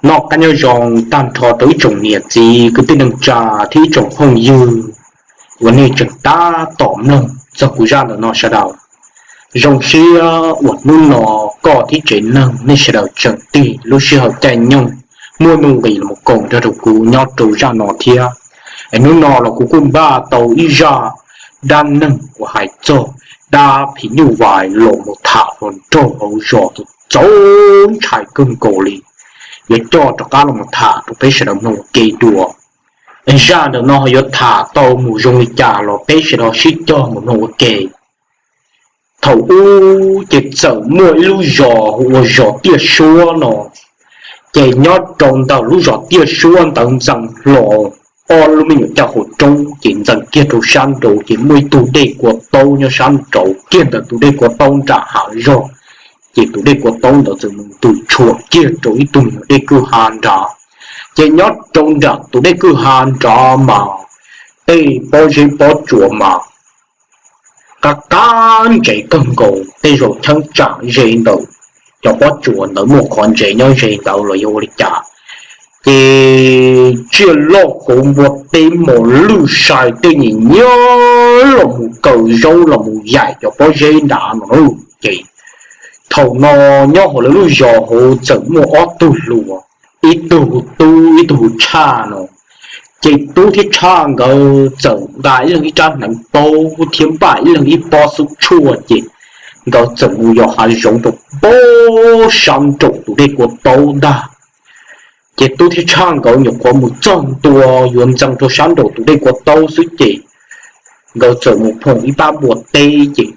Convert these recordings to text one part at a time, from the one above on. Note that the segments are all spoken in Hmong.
Noj qab nyob zoo tag nrho rau ib tsoom niam txiv kwv tij neej tsa thiab ib tsoom phooj ywg uas nej tseem tab tom mloog txog kuv zaj ntawm no sawv daws. Zoo siab uas hnub no koj thiab tsev neeg nej sawv daws tseem tig lub sij hawm caij nyoog muaj nuj nqis los koom nrog rau kuv nyob rau zaj no thiab. Es hnub no los kuv kuj npaj tau ib zaj dab neeg uas hais txog dab phim nyuj vais los mus tham hluas nraug hauv zos txaus ntshai kawg nkaus li. Yuav coj rov qab los mus tham rau peb sawv daws mloog ua ke dua. Zaj ntawm no ho yuav tham tau mus zoo li cas los peb sawv daws sib cog mus mloog ua ke. Thaum ub ces txawm muaj ib lub zos hu ua zos Tiaj Suab no. Ces nyob rau ntawm lub zos Tiaj Suab ntawd ntxeev hlo ob lub me nyuam caj qhua roob ces ntxeev kiag rau sab nraud ces muaj ib tug dej kua taub nyob sab nraud kiag ntawm tus dej kua taub nram hav zog. Ces tus dej kua taub ntawd txawm mus ntws tshuam kiag rau ib tug me nyuam dej kwj ha nrad. Ces nyob rau nram tus dej kwj ha nrad mas tej pob zeb pob tsuas mas qab qab ntsev kawg nkaus, tej zaum cheeb tsam ze ntawm cov pob tsuas ntawd muaj qhov ntsev nyob ze ntawd los yog ua li cas. Ces tsiaj loj kauv npua teb mos lwj sai tej nyiam nyiab los mus kaw zaub los mus yaim cov pob zeb nrad no. Ces thaum no nyob hauv lawv lub zos hauv txawm muaj ob tug hluas, ib tug hu Tub ib tug hu Tshaj no. Ces Tub thiab Tshaj nkawd txawm nqa ib leeg ib rab hneev paub thiab npaj ib leeg ib pob xub tshuaj ces nkawd txawm mus yos hav zoov rau pem sab nraum tus dej kua taub ntag. Ces Tub thiab Tshaj nkawd nyuam qhuav mus txog ntua yuav ntxeev rau sab nraum tus dej kua taub xwb ces nkawd txawm mus phoom ib pab npua teb ces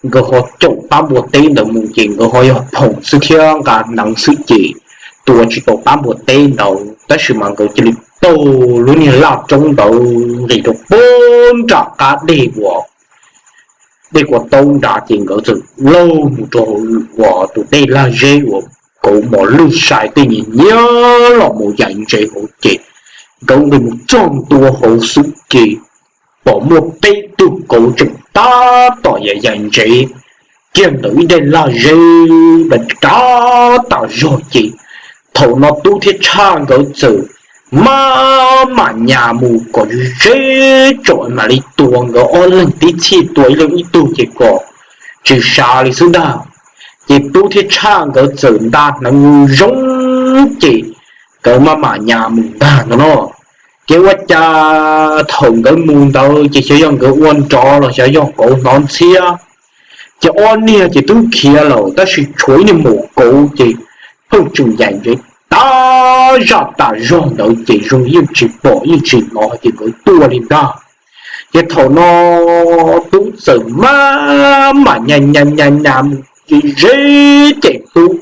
nkawd ho caum pab npua teb ntawd mus ces nkawd ho yog phoom xwb thiab nqa hneev xwb ces tua tsis tau pab npua teb ntawd tab sis mas nkawd cia li taug lub niag laj roob ntawd nqis rau pem nram qab dej uas dej kua taub nrad ces nkawd txawm laug mus rau uas tus dej lag zeb uas kauv mos lwj sai tej nyiam nyiab los mus yaim ntsev hauv ces nkawd nqis mus txog ntua hauv xwb ces pom muaj peb tug kauv tseem tab tom yaim yaim ntsev kiag ntawm ib daim lag zeb dav tas zog ces thaum no Tub thiab Tshaj nkawd txawm maj mam nyas mus kom ze ze tsom mam li tua nkawd ob leeg tib txhij tua ib leeg ib tug ces kom tsis sav li xwb ntag. Ces Tub thiab Tshaj nkawd txawm nta hneev zoo ces nkawd maj mam nyas mus ntag no no. Ces ua cas thaum nkawd mus ntawd ces xyov yog nkawd ua nrov los xyov yog kauv hnov ntxhiab, ces ob niag ces twb khiav lawm tab sis tshuav ib niag maum kauv ces pheej tseem yaim ntsev tas zaj tas zog ntawd ces zoo yeej tsis pom yeej tsis hnov ces nkawd tuaj li ntag. Ces thaum no Tub txawm maj mam nyas nyas nyas nyas mus ze ze ces Tub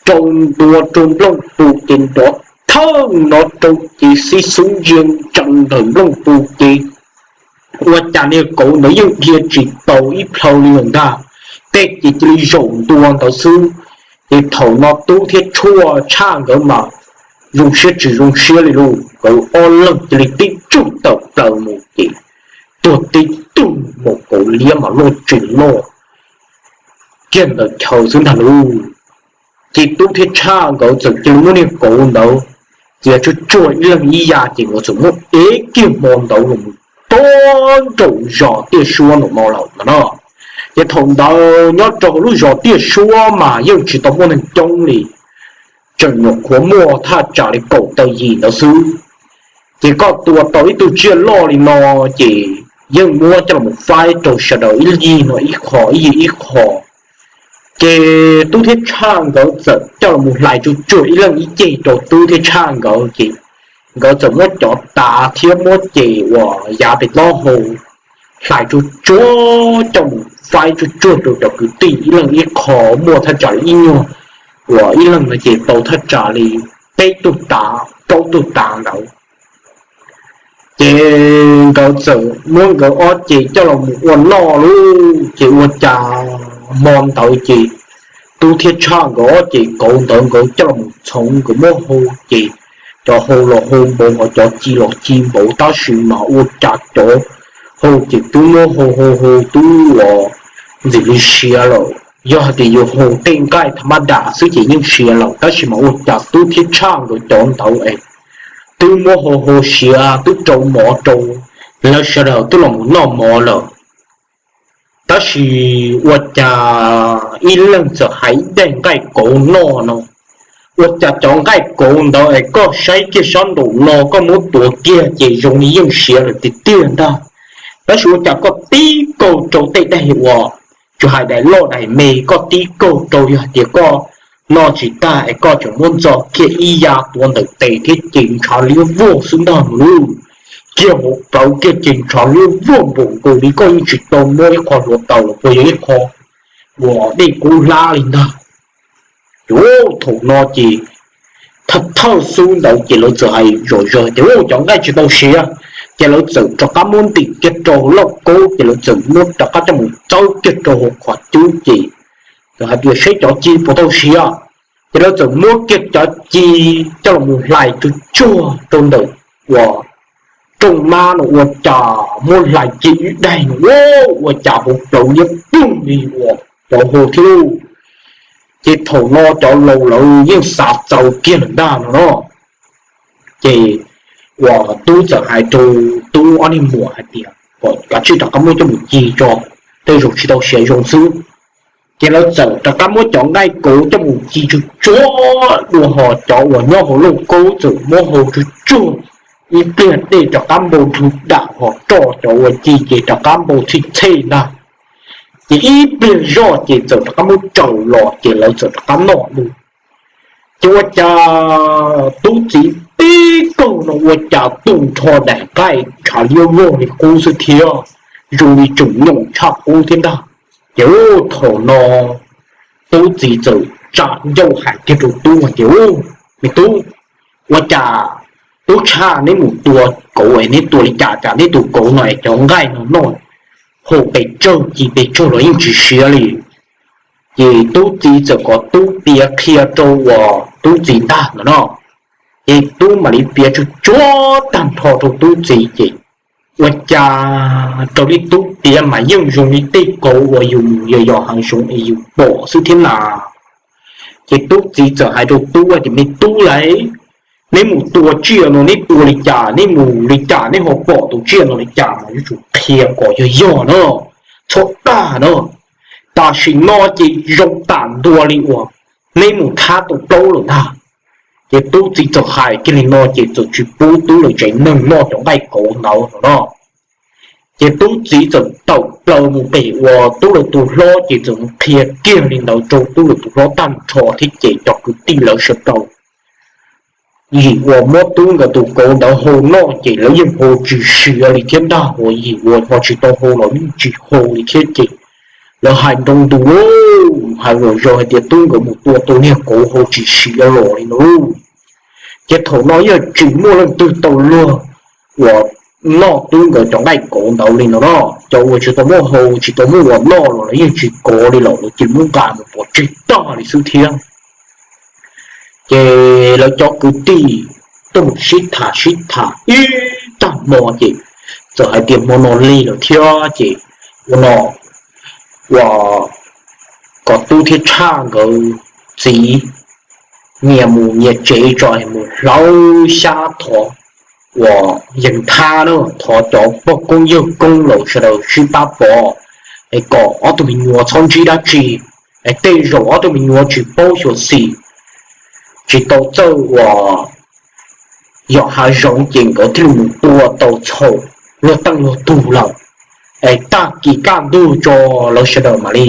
rau ntua rau nplooj pus ces nrov thawj no rau ces xib xub ntsia ntsees ntawm nplooj pus ces ua cas niag kauv ntawd yeej dhia tsis tau ib plhaw li lawm ntag, tej ces cia li zaum ntua ntawd xwb. Ces thaum no Tub thiab Tshaj nkawd mas zoo siab tsis zoo siab li lauj, nkawd ob leeg cia li tib tsuj tawm plaws mus ces tuag tib tug, maum kauv liab mas loj tsis loj kiag ntawd chaw xwb ntag lauj. Ces Tub thiab Tshaj nkawd txawm cia li muab niag kauv ntawd txiav tsuag tsuag ib leeg ib yav ces nkawd txawm muab ev kiag hmo ntawd los mus rau nraum zos Tiaj Suab nraum no lawm no. Ces thaum ntawd nyob rau hauv lub zos Tiaj Suab mas yeej tsis tau muaj neeg coob li, tseem nyuam qhuav muaj thaj tsam li kaum tawm yim ntawd xwb. Ces koj tua tau ib tug tsiaj loj li no ces yeej muab coj los faib rau sawv daws ib yig no ib qho ib yig ib qho. Ces Tub thiab Tshaj nkawd txawm coj los hlais tsuag tsuag ib leeg ib ceg rau Tub thiab Tshaj nkawd ces nkawd txawm muab cov tav thiab muab ces uas yav pem taub hau hlais tsuag tsuag coj mus faib tsuag tsuag rau cov kwv tij ib leeg ib qho, muaj thaj tsam li ib nyuag uas ib leeg no ces tau thaj tsam li peb tug tav plaub tug tav ntawd. Ces nkawd txawm muab nkawd ob ceg coj los mus ua noj lauj. Ces ua cas hmo ntawd ces Tub thiab Tshaj nkawd ob ceg kauv ntawd nkawd coj los txhoov nkawd muab hau ces cov hau los hau npaum ho cov ci los ci npaum tab sis mas ua cas cov hau ces twb muab hau hau hau twb uas ntxim li siav lawm. Yog hais tias yus hu tej nqaij tham ma das xwb ces yeej siav lawm, tab sis mas ua cas tub thiab tshaj nkawd cov ntawd es twb muab hu hu siav twb rau mov rau lawv sawv daws twb los mus noj mov lawm. Tab sis ua cas ib leeg txawm hais ib daim nqaij kauv noj no, ua cas cov nqaij kauv ntawd es koj saib kiag sab nraum no koj muab tuav kiag ces zoo li yeej siav lawm tiag tiag ntag. Tab sis ua cas koj tib kaug rau tej daim uas tsis hais daim loj daim me, koj tib kaug rau yog hais tias koj noj tsis tag es koj tseem muab ntxo kiag ib ya tuav ntawm tes thiab ces ntshav liab vog xwb ntag no lauj. Kiag hauv plawv kiag ces ntshav liab vog npaum nkaus li koj yeej tsis tau muab ib qho hluav taws los puas yog ib qho uas dej kub hlab li ntag. Ces thaum no ces thawj thawj xub ntawd ces lawv txawm hais zom zaws tias cov nqaij tsis tau siav, ces lawv txawm rov qab muab ntim kiag rau lauj kaub ces lawv txawm muab rov qab coj mus txawb kiag rau hauv qhov cub ces txawm hais tias seb cov ci puas tau siav. Ces lawv txawm muab kiag cov ci coj los mus hlais tsuag tsuag rau ntawm uas rooj mab no ua cas muab hlais kiag ib daim no ua cas hauv plawv liab ploog li uas cov hu thiab lauj. Ces thaum no cov laus lawv yeej xav txaus kiag lawm ntag no no. Ces uas tub txawm hais rau tub ob niag muam hais tias kom kav tsij rov qab muab coj mus ci tso, tej zaum tsis tau siav zoo xwb. Ces lawv txawm rov qab muab cov nqaij kauv coj mus ci tsuag tsuag dua hos cov uas nyob hauv lauj kaub txawm muab hau tsuag tsuag ib pliag dej rov qab npau dhau dam hos roj cov uas ci ces rov qab npau txhij txhej ntag. Ces ib pliag zoj ces txawm rov qab muab tsaus los ces lawv txawm rov qab noj dua. Ces ua cas tub txiv tib kaug no ua cas tu nrho daim nqaij ntshav liab vog li qub xwb thiab, zoo li tseem nyoos tshaj qub thiab ntag. Ces thaum no tub txiv txawm tsa ncauj hais kiag rau tub hais tias, Me tub, ua cas tub tshaj neb mus tua kauv es neb tua li cas cas neb tus kauv no es cov nqaij no noj hau pes tsawg ci pes tsawg los yeej tsis siav li. Ces tub txiv txawm kom tub piav qhia rau uas tub txiv ntag no no. Ces tub mam li piav tsuag tsuag tag nrho rau tub txiv ces ua cas raws li tub piav mas yeej zoo li tej kauv uas yus mus yos yos hav zoov es yus pom xwb thiab na. Ces tub txiv txawm hais rau tub tias, Me tub lauj, neb mus tua tsiaj no neb tua li cas, neb mus li cas neb ho pom tus tsiaj no li cas mas yuav tsum qhia kom yog yog na, txhob dag na. Tam sim no ces zoo tam ntua li uas neb mus thab tau plaub lawm ntag. Ces tub txiv txawm hais kiag li no ces txawm tsis pub tub lawv tsev neeg noj cov nqaij kauv ntawd no no. Ces tub txiv txawm tawm plaws mus pem uas tub lawv tus hlob ces txawm mus qhia kiag li ntawd rau tub lawv tus hlob tag nrho thiab ces cov kwv tij lawv sawv daws yim uas muab tub nkawd tus kauv ntawd hau noj ces lawv yeej hau tsis siav li thiab ntag, uas yim uas ho tsis tau hau los yeej tsis hau li thiab ces lawv hais nroo ntus lauj, hais zom zaws hais tias tub nkawd mus tua tau niag kauv hau tsis siav los li no lauj. Ces thaum no yeej tsis muaj leej twg tau luag uas noj tub nkawd cov nqaij kauv ntawd li no no. Cov uas tsis tau muaj hau tsis tau muaj uas noj los lawv yeej tsis kov li lawm, lawv cia li muab nqa mus pov tseg tag li xwb thiab. Ces lawv cov kwv tij tuaj mus sib tham sib tham ib tag hmo ces txawm hais tias hmo no lig lawm thiab ces ua no, uas kom tub thiab tshaj nkawd txiv nyias mus nyias tsev tso es mus hlawv xyab thov uas yees thab na, thov cov pog koob yawg koob lawv sawv daws sib pab pov es kom ob tug me nyuam txhob ntsib dab tsi es tej zaum ob tug me nyuam tsis paub xyuam xim, tsis tau txawj uas yos hav zoov ces nkawd thiaj li mus tua tau txhaum luag teej luag tug lawm. Es tag kis kaj ntug tso lawv sawv daws mam li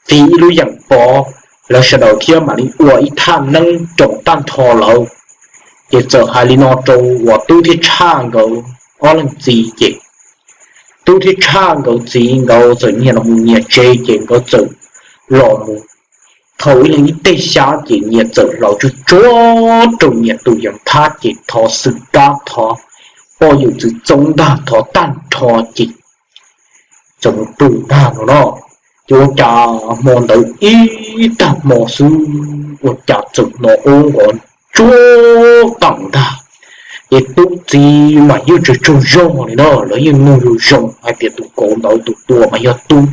fiv ib lub yeem pov, lawv sawv daws thiab mam li ua ib thaj neeb roos tag nrho lawv. Ces txawm hais li no rau uas tub thiab tshaj nkawd ob leeg txiv ces tub thiab tshaj nkawd txiv nkawd txawm nyias los mus nyias tsev ces nkawd txawm los mus thau ib leeg ib teg xyab ces nyias txawm hlawv tsuag tsuag rau nyias tus yees thab ces thov xwm kab thov poj yawm txwv txoob ntag thov tag nrho ces txawm mus pw ntag no no. Ces ua cas hmo ntawd ib tag hmo xwb ua cas txawm hnov ub nqov tsuag qees ntag. Ces tub txiv mas yeej tsaug tsaug zog li no, lawv yeej mloog zoo zoo hais tias tus kauv ntawd tus tua mas yog tub.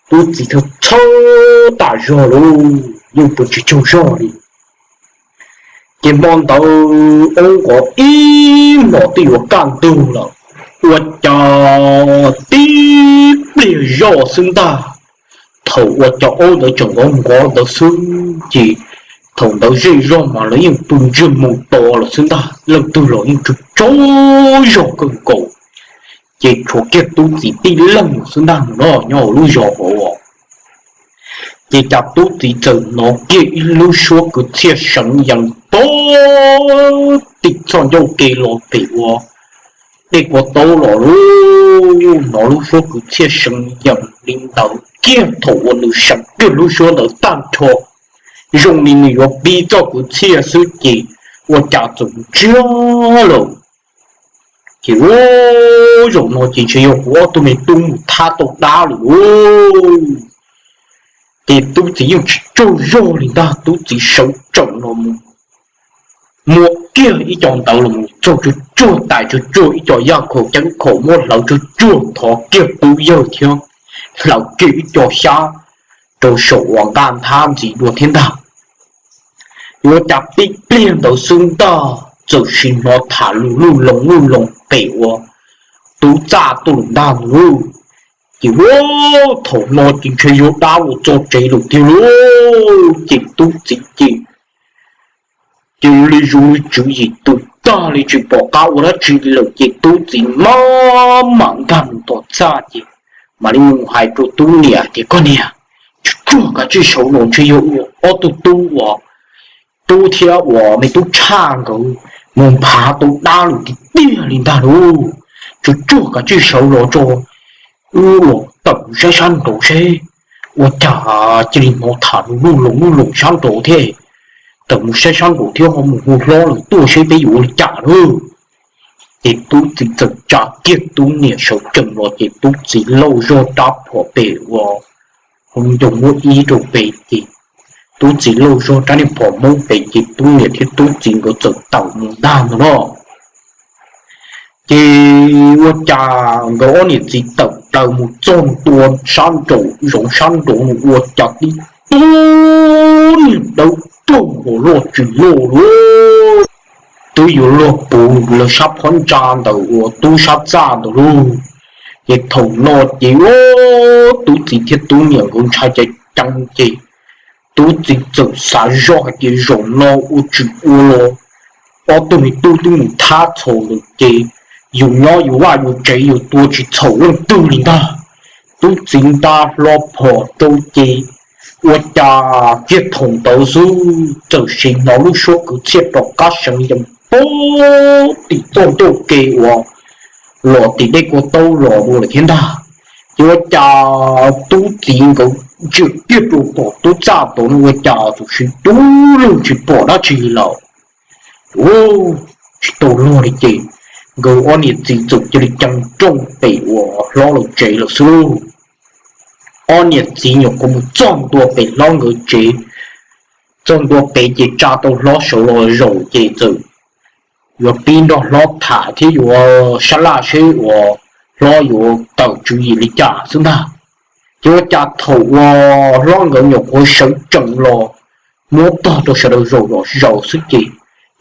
Tub txiv thiaj txhawj tas zog lauj, yeej pw tsis tsaug zog li. Ces hmo ntawd oob nqov ib hmos twb yuav kaj ntug lawm, ua cas tib pliag zoj xwb ntag. Thaum ua cas oob ntawd tseem nqov nqov ntawd xwb ces thaum ntawd zej zog mas lawv yeej pw ntsiag moo to lawm xwb ntag, leej twg los yeej tsaug tsaug zog kawg nkaus. Ces tshuav kiag tub txiv tib leeg xwb ntag no nyob hauv lub zos hauv. Ces cas tub txiv txawm hnov kiag ib lub suab kwv txhiaj seev yees pog tim txoj ncauj ke los pem ua dej kua taub los lauj. Hnov lub suab kwv txhiaj seev yees li ntawd kiag thaum uas nws seev kiag lub suab ntawd tag nrho, zoo li nws yuav pib txoj kwv txhiaj xwb ces ua cas txawm ntsiag lawm. Ces ua zaum no ces ntshe yog kuv ob tug me tub mus thab tau dab lawm lauj. Ces tub txiv yeej tsis tsaug zog li ntag, tub txiv sawv tsees los mus muab kiag ib co ntawd los mus txog tsuag tsuag tais tsuag tsuag ib co yaj khaum ceeb khaum, muab hlawv tsuag tsuag thov kiag tub yawg thiab hlawv kiag ib co xyab rau saum uas nqaj nthab ntxiv dua thiab ntag. Yuav cas tib pliag ntawd xwb ntag txawm sim hnov tham lus luj loos luj loos pem ua tub txaj tuaj lawm ntag lauj. Ces ua thaum no ces ntshe yog dab los txog tsev lawm tiag lauj. Ces tub txiv ces cia li zoo li tswv yim tus tag li tsis pom qab ua dab tsi lawm ces tub txiv maj mam nkag mus tom txaj ces mam li mus hais rau tub niam tias, Koj niam, tsuag tsuag kav tsij sawv los, ntshe yog ob tug tub uas tub thiab uas me tub tshaj nkawd mus nphav tau dab lawm tiag tiag li ntag lauj. Tsuag tsuag kav tsij sawv los tso, wb los tawm mus saib sab nraud seb. Ua cas cia li hnov tham lus luj loos luj loos sab nraud thiab. Tawm mus saib sab nraud thiab ho mus hu hlob lawm tuaj seb peb yuav ua li cas lauj. Ces tub txiv txawm tsa kiag tub niam sawv tsees los ces tub txiv lauj zog rab phom pem ua hauv ncoo muab ib rau pem ces tub txiv lauj zog rab niag phom hmoob pem ces tub niam thiab tub txiv nkawd txawm tawm mus ntag ntag no. Ces ua cas nkawd ob niam txiv tawm plaws mus txog ntua sab nraum zoov sab nraud ua cas tib tug niag dawb paug uas loj tsis loj lauj, twb yuav luag puv lawv sab phab ntsa ntawm uas tub sab txaj ntawd lauj. Ces thaum no ces tub txiv thiab tub niam nkawd ntshai ceev ceev ces tub txiv txawm xav zoj hais tias zaum no ua tsis ua los ob tug me tub twb mus thab txhaum lawm ces yus nyob yus vaj yus tsev yus tua tsis txhaum leej twg li ntag. Tub txiv nta hlo phom rau ces ua cas kiag thaum ntawd xwb txawm sim hnov lub suab kwv txhiaj rov qab seev yees pog tim txoj ncauj ke uas los tim dej kua taub los dua lawm thiab ntag. Ces ua cas tub txiv nkawd ntsia kiag rau tom tub txaj tod no ua cas txawm sim dub lug tsis pom dab tsi lawm. Tsis tau luag li ces nkawd ob niam txiv txawm cia li cees rooj pem uas hlob lawv tsev lawm xwb lauj. Ob niam txiv nyuam qhuav mus txog ntua pem hlob nkawd tsev, txog ntua pem ces tsa tau hlob sawv los zaum ces txawm yuav pib nrog hlob tham thiab yuav sab laj seb uas hlob yuav tawm tswv yim li cas xwb ntag. Ces ua cas thaum uas hlob nkawd nyuam qhuav sawv tsees los muab tog rau sawv daws zaum zom zaws xwb ces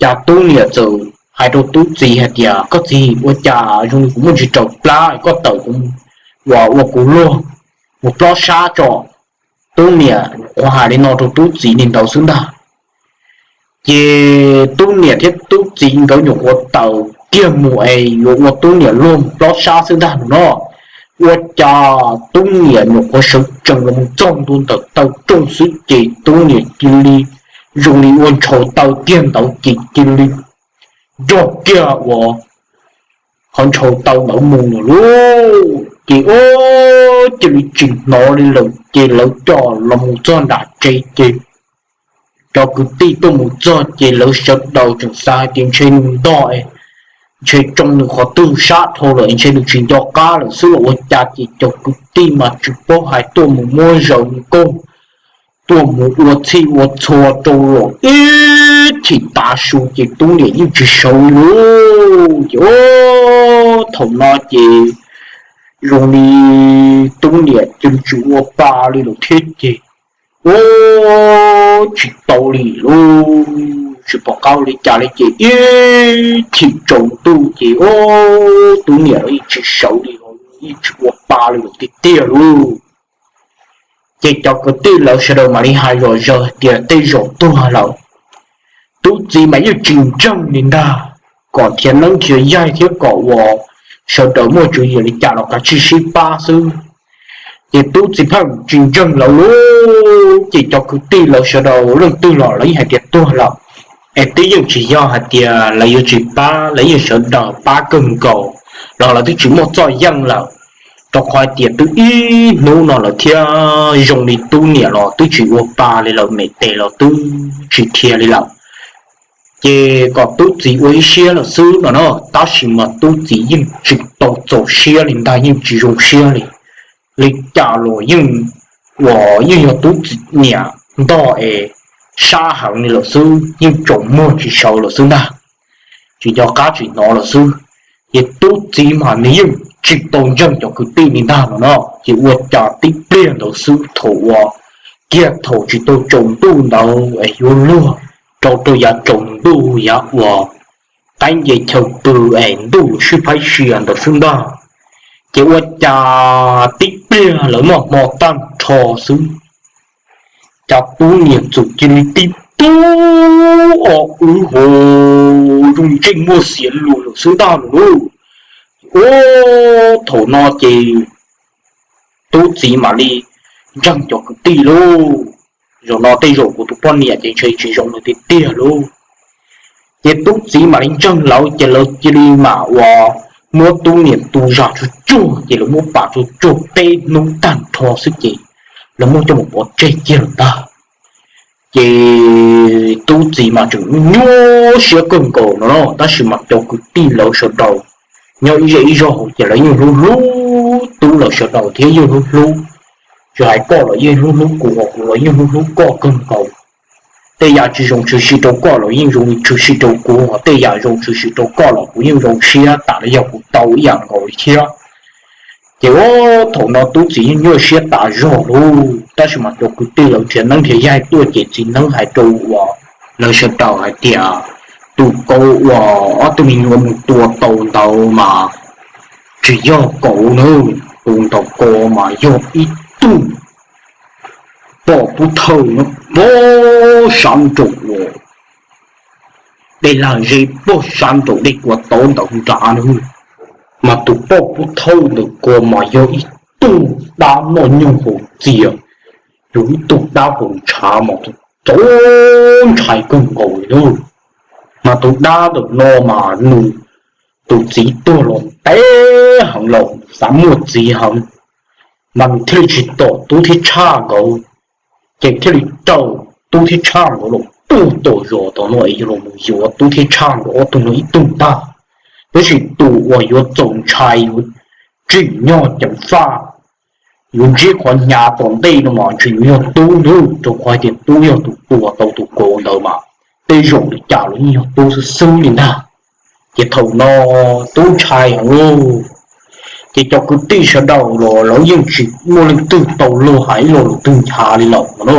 cas tub niam txawm hais rau tub txiv hais tias, Koj txiv, ua cas zoo li kuv muaj ntsis raws plab, koj tawm kuv uas ua kuv luag mus plob sab tso. Tub niam nyuam qhuav hais li no rau tub txiv li ntawd xwb ntag. Ces tub niam thiab tub txiv nkawd nyuam qhuav tawm kiag mus es yuav ua tub niam luag mus plob sab xwb ntag no. Ua cas tub niam nyuam qhuav sawv tsees los mus txog ntua ntawm taw rooj xwb ces tub niam cia li zoo li ua ntshaus taw kiag ntawd ces cia li nrog kiag uas qhov ntshaus taw ntawd mus lawm lauj. Ces ua cia li tsis hnov li lawm ces lawv coj los mus txog nram tsev ces cov kwv tij tuaj mus txog ces lawv sawv daws tseem xav hais tias ntshe nws ntog, ntshe tsoo nws qhov twg sab dhau lawm, ntshe nws tsis nco qab lawm xwb los ua cas ces cov kwv tij mas tsis paub hais tuaj mus muab zaws nkauj, tuaj mus ua txhij ua txhua rau los ib chim tav su ces tub niam yeej tsis sawv li lauj. Ces thaum no ces zoo li tub niam cia li tsis ua pa li lawm thiab ces, ua tsis tau li lauj, tsis pom qab ua li cas li ces ib chim tsaus ntuj ces ua tub niam los yeej tsis sawv li, yeej tsis ua pa li lawm tiag tiag lauj. Ces cov kwv tij lawv sawv daws mam li hais zom zaws hais tias tej zaum tuag lawm. Tub txiv mas yeej tsis ntseeg li ntag, kom nrhiav neeb nrhiav yaig thiab kom uas sawv daws muaj tswv yim li cas los kav tsij sib pab xwb. Ces tub txiv pheej tsis ntseeg lawv lauj, ces cov kwv tij lawv sawv daws leej twg los lawv yeej hais tias tuag lawm, es twb yeej tsis yog hais tias lawv yuav tsis pab, lawv yeej sawv daws pab kawg nkaus los lawv twb tsis muaj txoj yeej lawm, rau qhov hais tias twb ib hnub no lawm thiab zoo li tub niam los twb tsis ua pa li lawm, me tes los twb tsis dhia li lawm. Ces kom tub txiv ua ib siab lawm xwb no na, tab sis mas tub txiv yeej tsis tau txaus siab li ntag, yeej tsis zoo siab li. Li cas los yeej, uas yeej yog tub txiv niam ntog es sab heev li lawm xwb, yeej tsaus muag tsis sawv lawm xwb ntag, tsis nco qab tsis hnov lawm xwb. Ces tub txiv mas nws yeej tsis tau ntseeg cov kwv tij li ntag no na. Ces ua cas tib pliag ntawd xwb thaum uas kiag thaum tsis tau tsaus ntuj ntawd es yuav luag rau rau yav tsaus ntuj yav uas qaib nce chaw pw es ntuj yuav sib faib sia ntawd xwb ntag. Ces ua cas tib pliag lawv noj hmo tag nrho xwb, cas tub niam txawm cia li tib tug o wb ho zoo ntsej muag xiav lus lawm xwb ntag lauj. Ua thaum no ces tub txiv mam li ntseeg cov kwv tij lauj, zaum no tej zaum kuv tus poj niam ces ntshe tsis zoo lawm tiag tiag lauj. Ces tub txiv mam li ntseeg lawv ces lawv cia li mam uas muab tub niam tu zam tsuag tsuag, ces lawv muab pam tsuag tsuag peb hnub tag nrho xwb ces lawv muab coj mus pov tseg kiag lawm ntag. Ces tub txiv mas tseem nyuaj siab kawg nkaus no na, tab sis mas cov kwv tij lawv sawv daws nyob ib zej ib zog hauv ces lawv yeej hlub hlub tub lawv sawv daws thiab yeej hlub hlub, tsis hais koj los yeej hlub hlub kuv, kuv los yeej hlub hlub koj kawg nkaus. Tej yam tsis zoo tshwm sim rau koj los yeej zoo tshwm sim rau kuv, tej yam zoo tshwm sim rau koj los kuv yeej zoo siab tas li yog kuv tau ib yam nkaus li thiab. Ces ua thaum no tub txiv yeej nyuaj siab tas zog lauj, tab sis mas cov kwv tij lawv nrhiav neeb nrhiav yaig tuaj ces txiv neeb hais rau uas lawv sawv daws hais tias tus kauv uas ob tug me nyuam mus tua tau ntawd mas tsis yog kauv na, tus ntawd ko mas yog ib tug poj pub thawj no, pog sab nraum uas dej lag zeb, pog sab nraum dej kua tau ntawd nrad na. Mas tus poj pub thawj ntawd ko mas yog ib tug dab noj nyoog haus txias, yog ib tug dab haus ntshav mas txaus ntshai kawg nkaus li na. Mas tus dab ntawm no mas nws tus txiv tuag los ntev heev los xav muaj txiv heev, mas nws thiaj li tsis tom tub thiab tshaj nkawd, ces thiaj li raws tub thiab tshaj nkawd los puag tom zos tom no es yog los mus yuav tub thiab tshaj nkawd ob tug no ib tug ntag. Tab sis tus uas yuav txaus ntshai yuav tsim nyog ceev faj, yuav ntsib qhov hnyav tom ntej no mas ntshe yuav yog tub nawb, rau qhov hais tias tub yog tus tua tau tus kauv ntawd mas tej zaum li cas los yeej yog tub xwb xwb li ntag. Ces thaum no tub ntshai heev lauj, ces cov kwv tij sawv daws los lawv yeej tsis muaj leej twg tau luag hais ib lo lus twg ncha li lawm no na.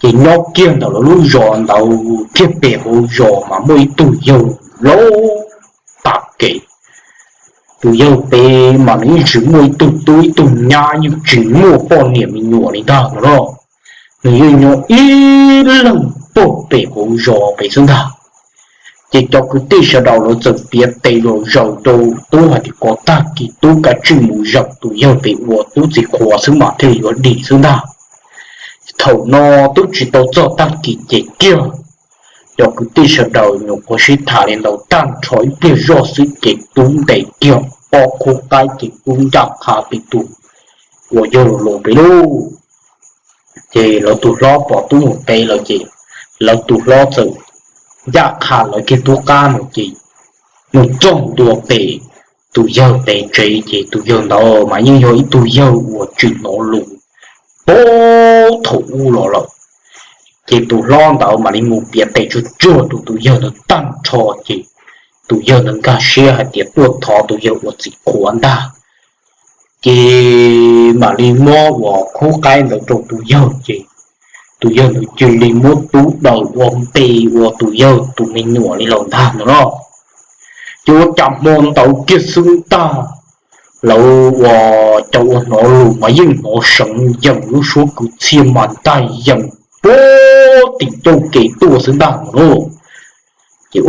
Ces nyob kiag ntawm lawv lub zos ntawd kiag pem hauv zos mas muaj ib tug yawg laus tag kev. Tus yawg pem mas nws yeej tsis muaj ib tug tub ib tug nyab, yeej tsis muaj poj niam me nyuam li ntag no na. Nws yeej nyob ib leeg pog pem hauv zos pem xwb ntag. Ces cov kwv tij sawv daws lawv txawm piav tes zom zaws rau tub hais tias kom tag kis tub kav tsij mus zaum tus yawg pem uas tub txiv qhuas xwb mas thiaj li yuav dim xwb ntag. Thaum no twb tsis tau txog tag kis ces kiag cov kwv tij sawv daws nyuam qhuav sib tham li ntawd tag nrho ib pliag zoj xwb ces tub ntes kiag ob khub qaib ces tub ncaj qha pem tus uas yawg laus pem lauj. Ces lawv tus hlob pom tub mus pem lawm ces lawv tus hlob txawm ncaj qha lawv kiag tub qab mus ces mus txog ntua pem tus yawg pem tsev ces tus yawg ntawd mas yeej yog ib tug yawg uas tsis hnov lus puag thaum ub los lawm. Ces tus hlob ntawd mam li mus piav tes tsuag tsuag rau tus yawg ntawd tag nrho ces tus yawg ntawd nkag siab hais tias tuaj thov tus yawg ua txiv qhuas ntag. Ces mam li muab uas khub qaib ntawd rau tus yawg ces tus yawg ntawd cia li muab tub daws ua npe ua tus yawg tus me nyuam li lawm ntag no los. Ces ua cas hmo ntawd kiag xwb ntag, lawv ua cas ua hnov lus mas yeej hnov seev yeem lub suab kwv txhiaj mas ntag yeem puag tim ncauj kev tuaj xwb ntag no lauj. Ces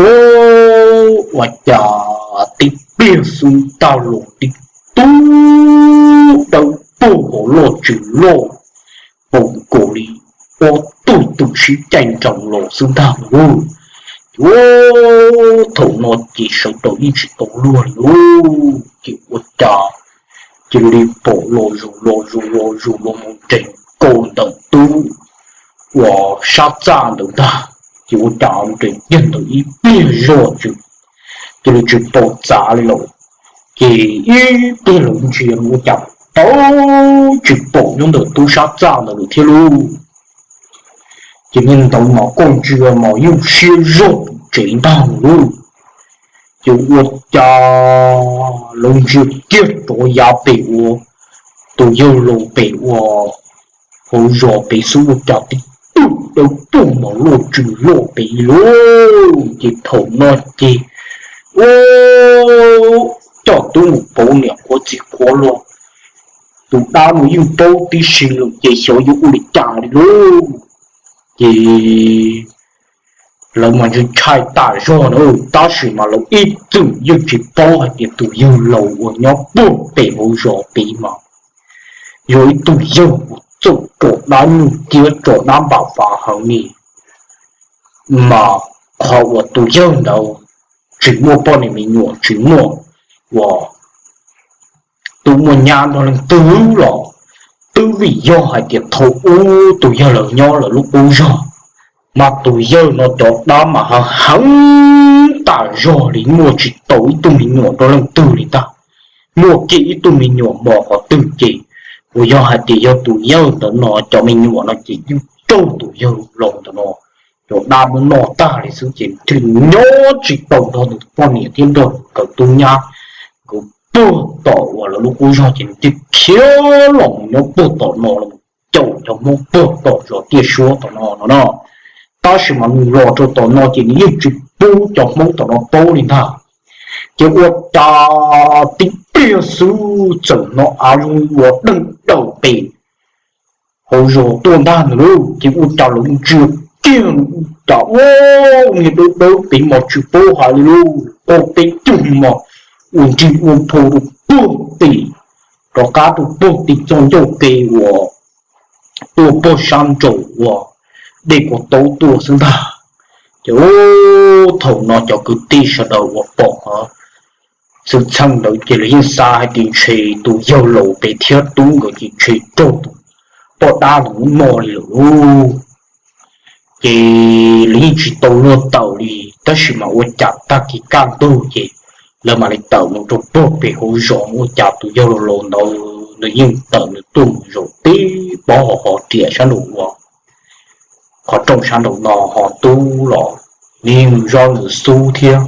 ua cas tib pliag xwb ntag los tib tug dawb paug hauv loj tsis loj, paum nkaus li ob tug twm sib caij nroos los xwb ntag no lauj. Ces ua thaum no ces sawv daws yeej tsis tau luag li lauj. Ces ua cas cia li pom los zus los zus los zus los mus nres nkaus ntawm tub uas sab txaj ntawd ntag. Ces ua cas nres kiag ntawd ib pliag zog tsis, cia li tsis pom txav li lawm. Ces ib pliag lawv ntsia ua cas tau tsis pom nyob ntawm tub sab txaj ntawd lawm thiab lauj. Ces niag ntawd mas koj ntsia mas yeej siab zog pum tsev ntag lauj. Ces ua cas lawv ntsia kiag rov yav pem ua tus yawg laus pem ua hauv zos pem xwb ua cas tib tug dawb paug mas loj tsis loj pem lauj. Ces thaum no ces ua coj tub mus pauv niam qhuav txiv qhuav los, tus dab no yeej paub tib si lawm ces xyov yuav ua li cas li lauj. Ces lawv mas ntshai ntshai tas zog na, tab sis mas lawv ib txwm yeej tsis paub hais tias tus yawg laus uas nyob puag pem hauv zos pem mas yog ib tug yawg uas txawj tso dab nyuj ciab tso dab npam fav heev li. Mas qhov uas tus yawg ntawd tsis muaj poj niam me nyuam tsis muaj uas tub muaj nyab nrog leej twg los twb vim yog hais tias thaum ub tus yawg laus nyob lawm lub qub zog, mas tus yawg no cov dab mas heev heev tas zog li, muaj tsis tau ib tug me nyuam nrog leej twg li ntag. Muaj kiag ib tug me nyuam mos qhov twg ces uas yog hais tias yog tus yawg ntawd no cov me nyuam no ces yeej raug tus yawg laus ntawm no cov dab muab noj tag li xwb ces thiaj nyob tsis tau nrog nws poj niam thiab nrog nkawd tub nyab. Nkawd puag tom uas lawv lub qub zog ces nws thiaj khiav los mus nyob puag tom no los caum cov Hmoob puag tom zos Tiaj Suab tom no no no. Tab sis mas nws los rau tom no ces nws yeej tsis pub cov Hmoob tom no paub li ntag. Ces ua cas tib pliag xwb txawm hnov av zoo ua deej daws pem hauv zos tuaj ntag nws lauj. Ces ua cas lawv ntsia kiag ua cas ua niag dawb dawb pem mas tsis paub hais li lauj, ua peb cug mos ua nrig ua phau rau puag tim, rov qab rau puag tim txoj ncauj ke uas tuaj puag sab nraum uas dej Kua Taub tuaj xwb ntag. Ces thaum no cov kwv tij sawv daws uas pom qhov xwm txheej ntawd ces lawv yeej xav hais tias ntshe tus yawg laus pem thiab tub nkawd ces ntshe raug tus poj dab ntawd muab noj li lawm lauj. Ces lawv yeej tsis tau luag tawm li, tab sis mas ua cas tag kis kaj ntug ces lawv mam li tawm mus rau puag pem hauv zos, ua cas tus yawg laus laus ntawd nws yeej tawm nws tuaj mus zaum tib pob hauv riam sab nraum ua qhov rooj sab nraum no, ho tub los nws yeej mus zov nws xub thiab.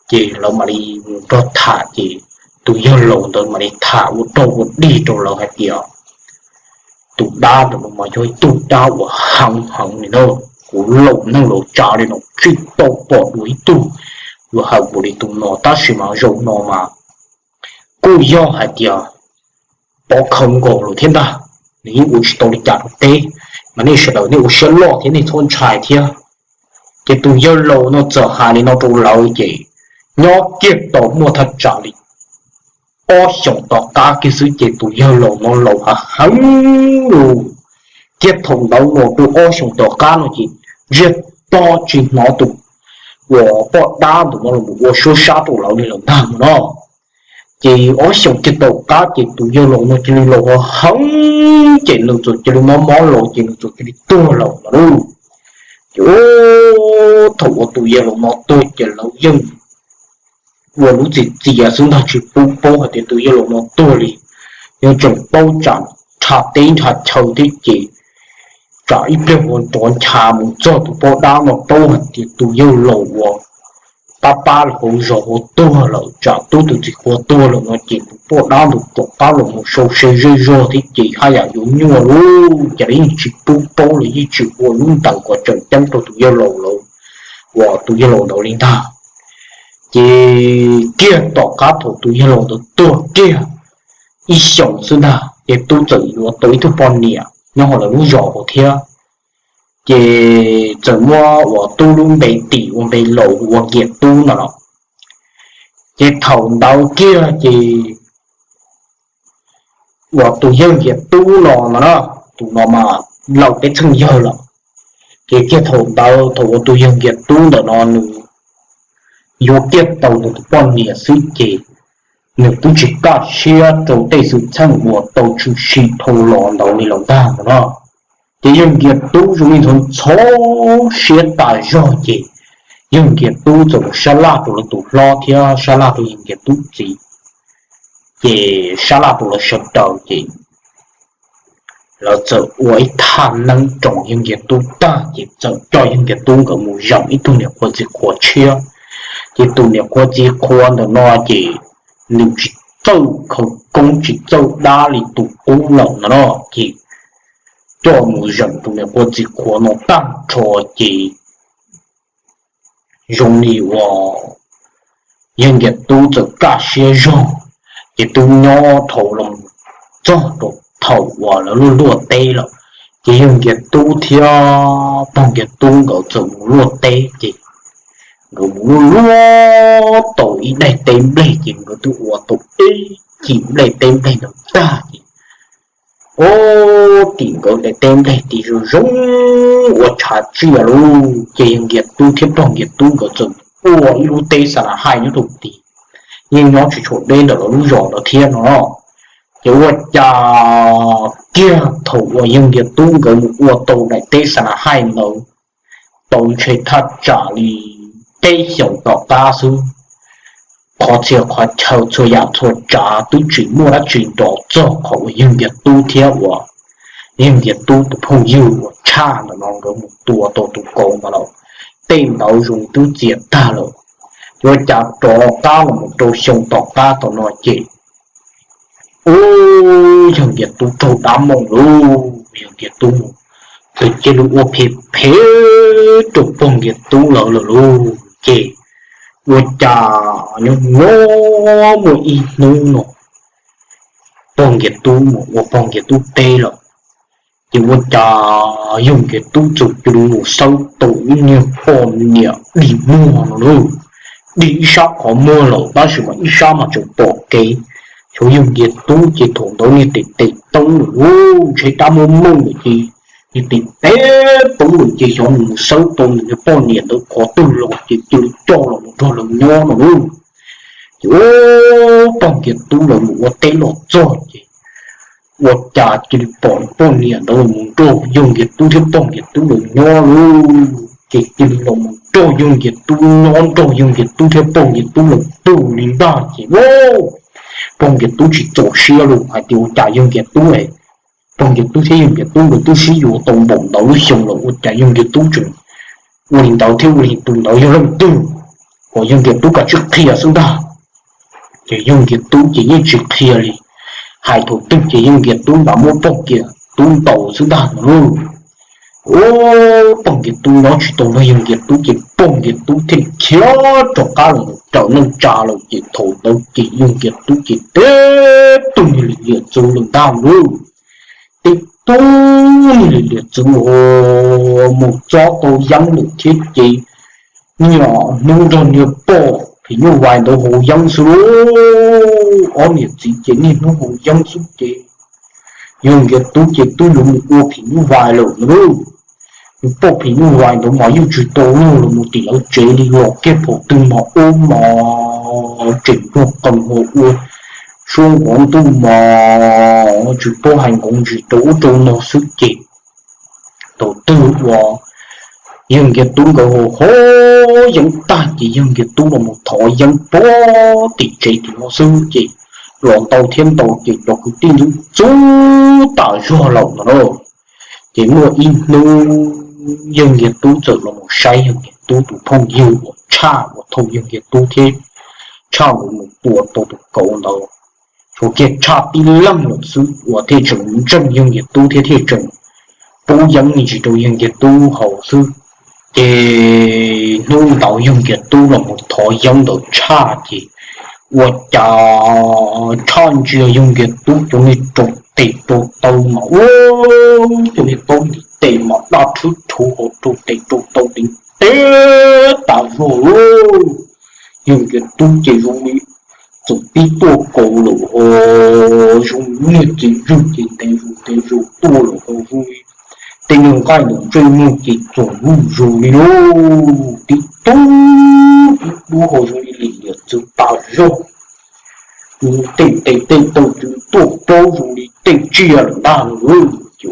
Ces lawv mam li mus nrog tham ces tus yawg laus ntawd mam li tham ua rag ua dig rau lawv hais tias tus dab ntawm no mas yog ib tug dab uas heev heev li na. Kuv laus neeg laus tsav li no tsis tau pom dua ib tug uas heev npaum li tus no, tab sis mas zaum no mas kuj yog hais tias pov khawv nkaus lawm thiab ntag. Nws yeej ua tsis tau li cas rau peb, mas nej sawv daws nej ua siab loj thiab nej txhob ntshai thiab. Ces tus yawg laus no txawm hais li no rau lawv ces nyob kiag tau muaj thaj tsam li ob xyoos tom qab kiag xwb ces tus yawg laus no laus hav heev lawm. Thiab thaum ntawd los rau ob xyoos tom qab no ces ntsiag to tsis hnov tus uas poj dab ntawm no los ua suab sab rau lawv li lawm ntag no. Ces ob xyoos kiag tom qab ces tus yawg laus no cia li laus hav heev ces nws txawm cia li mob mob los ces nws txawm cia li tuag lawm no lauj. Ces thaum uas tus yawg laus no tuag ces lawv yeej ua lub txim txias xwb ntag, tsis pub paub hais tias tus yawg laus no tuag li. Yeej tseem paub tsam nrha teb nrha chaw thiab ces tsam ib pliag ua nrov ncha mus txog tus poj dab no paub hais tias tus yawg laus uas pab pab los hauv zos ua tuag lawm, tsam tub tus txiv qhua tuag lawm no ces tus poj dab ntawd rov qab los mus sau se zej zog thiab ces haj yam yuav nyuaj lub cas li yeej tsis pub paub los yeej tsis ua lub ntaws kom tseem ceeb rau tus yawg laus lawm, uas tus yawg laus ntawd li ntag. Ces kiag tom qab thaum tus yawg laus ntawd tuag kiag ib xyoos xwb ntag ces tub txawm yuav tau ib tug poj niam nyob hauv lawv lub zos hauv thiab. Ces txawm muab uas tub lub npe tim ua npe laus hu ua Nkias Tub no los. Ces thaum ntawd kiag ces uas tus yawg Nkias Tub no no na, tus no mas laus peb txheej yawg lawm. Ces kiag thaum ntawd thaum uas tus yawg Nkias Tub ntawm no nws yuav kiag tau nws tus poj niam xwb ces nws twb tsis kaj siab rau tej xwm txheej uas tau tshwm sim dhau los ntawd li lawm ntag no na. Ces yawg Nkias Tub zoo li ntxhov ntxhov siab tas zog ces yawg Nkias Tub txawm mus sab laj rau lawv tus hlob thiab sab laj rau yawg Nkias Tub txiv, ces sab laj rau lawv sawv daws ces lawv txawm ua ib thaj neeb roos yawg Nkias Tub tag ces txawm coj yawg Nkias Tub nkawd mus zeem ib tug niam qhua txiv qhua tshiab. Ces tus niam qhua txiv qhua ntawm no ces nws tsis txawj khawv koob tsis txawj dab li tus qub lawm no na, ces coj mus zeem tus niam qhua txiv qhua no tag nrho ces zoo li uas yawg Nkias Tub txawm kaj siab zog, ces twb nyob dhau los txog rau thaum uas lawv luaj luaj teb lawm. Ces yawg Nkias Tub thiab pog Nkias Tub nkawd txawm mus luaj teb ces nkawd mus luaj luaj tau ib daim teb nplej ces nkawd twb ua tau ib chim nplej teb nplej ntawd tag ces ua tim nkawd daim teb nplej tis zoo zoo ua tshav tsiaj lauj. Ces yawg Nkias Tub thiab pog Nkias Tub nkawd txawm ua ib lub teb xa na haij nyob rau tid, yeej nyob tsis tshua deb ntawm lawv lub zos ntawd thiab no. Ces ua cas kiag thaum uas yawg Nkias Tub nkawd mus ua tau daim teb xa na haij ntawd tau ntshe thaj tsam li peb xyoos tom qab xwb, qhov txhia qhov chaw txhua yam txhua tsav twb tsis muaj dab tsi nrov txog qhov uas yawg Nkias Tub thiab uas yawg Nkias Tub tus phooj ywg uas tshaj ntawm no nkawd mus tua tau tus kauv ntawd lawm. Tej ntawd zoo twb txias tag lawm. Ces ua cas rov qab los mus rau xyoo tom qab tom no ces ub, yawg Nkias Tub raug dab moom lauj, yawg Nkias Tub mus ces cia li ua phem phem rau pog Nkias Tub lawv lawm lauj. Ces ua cas nyob nyob muaj ib hnub no pog Nkias Tub mus ua pog Nkias Tub teb lawm, ces ua cas yawg Nkias Tub txawm cia li mus xawb tau ib niag poj niam dig muag no lauj. Dig ib sab qhov muag lawm tab sis mas ib sab mas tseem pom kev. Xyov yawg Nkias Tub ces thaum ntawd niag tes tes teeb lawm lauj, ntshe dab muab mooj lawm ces niag tes tes teeb lawm ces xyov nws mus xawb tau nws niag poj niam ntawd qhov twg los ces cia li coj los mus nrog lawv nyob no lauj. Ces ub, pog Nkias Tub lawv mus ua teb los txog ces ua cas cia li pom poj niam ntawd los mus nrog yawg Nkias Tub thiab pog Nkias Tub lawv nyob lauj. Ces cia li los mus nrog yawg Nkias Tub nyob, nrog yawg Nkias Tub thiab pog Nkias Tub lawv tug li ntag ces ub, pog Nkias Tub tsis txaus siab lauj, hais tias ua cas yawg Nkias Tub, pog Nkias Tub thiab yawg Nkias Tub nkawd twb sib yuav tau npaum ntawd lub xyoo lawm ua cas yawg Nkias Tub tseem ua li ntawd thiab, ua li tus ntawd yog leej twg, kom yawg Nkias Tub kav tsij qhia xwb ntag. Ces yawg Nkias Tub ces yeej tsis qhia li, hais thaum twg ces yawg Nkias Tub nrad muab pog Nkias Tub ntaus xwb ntag no lauj. Ub, pog Nkias Tub nyob tsis tau nrog yawg Nkias Tub ces pog Nkias Tub thiaj khiav rov qab los raws neej tsa lawm ces thaum ntawd ces yawg Nkias Tub ces teb tug niag li liam txwv lawm ntag lauj. Teb tug niag li liam txwv mus txob tau yeeb lawm thiab ces niaj hnub nrog niag poj phim nyuj vais ntawd haus yeeb xwb lauj. Ob niam txiv ces niaj hnub haus yeeb xwb ces yawg Nkias Tub ces twb yuav mus ua phim nyuj vais lawm no lauj. Niag poj phim nyuj vais ntawd mas yeej tsis tau luag los mus tim lawv tsev li, los kiag phaum twg mas ub mas tseem nrog qees ho ua suab nqov ntuj mas tsis paub hais nqov ntsis rau ub rau no xwb ces thaum twg uas yawg Nkias Tub nkawd haus yeeb tag ces yawg Nkias Tub los mus thov yeeb puag tim tsev tim no xwb ces los ntau thiab ntau ces cov kwv tij ntxub ntxub tas zog lawm no lauj. Ces muaj ib hnub yawg Nkias Tub txawm los mus saib yawg Nkias Tub tus phooj ywg uas Tshaj uas thaum yawg Nkias Tub thiab Tshaj nkawd mus tua tau tus kauv ntawd, tshuav kiag Tshaj tib leeg lawm xwb uas thiaj tseem ntseeg yawg Nkias Tub thiab thiaj tseem pub yeeb me ntsis rau yawg Nkias Tub haus xwb. Ces hnub ntawd yawg Nkias Tub los mus thov yeeb ntawm Tshaj ces ua cas Tshaj ntsia yawg Nkias Tub cov niag rau tes rau taw mas ua cov niag taub ntiv tes mas daj rhwb rhuv hauv rau tes rau taw ntev tas zog lauj. Yawg Nkias Tub ces zoo li txawm pib tuaj kaus lawm ho zoo li niag txiv zwg ces ntev zus ntev zus tuaj lawm ho zoo li tej nyuag nqaij ntawm ntsej muag ces txoom luj zus li lauj, tib tug tib dub ho zoo li lim liam txwv tas zog. Tej tes tej taw txwv tuaj plaub zoo li tej tsiaj lawm ntag lauj. Ces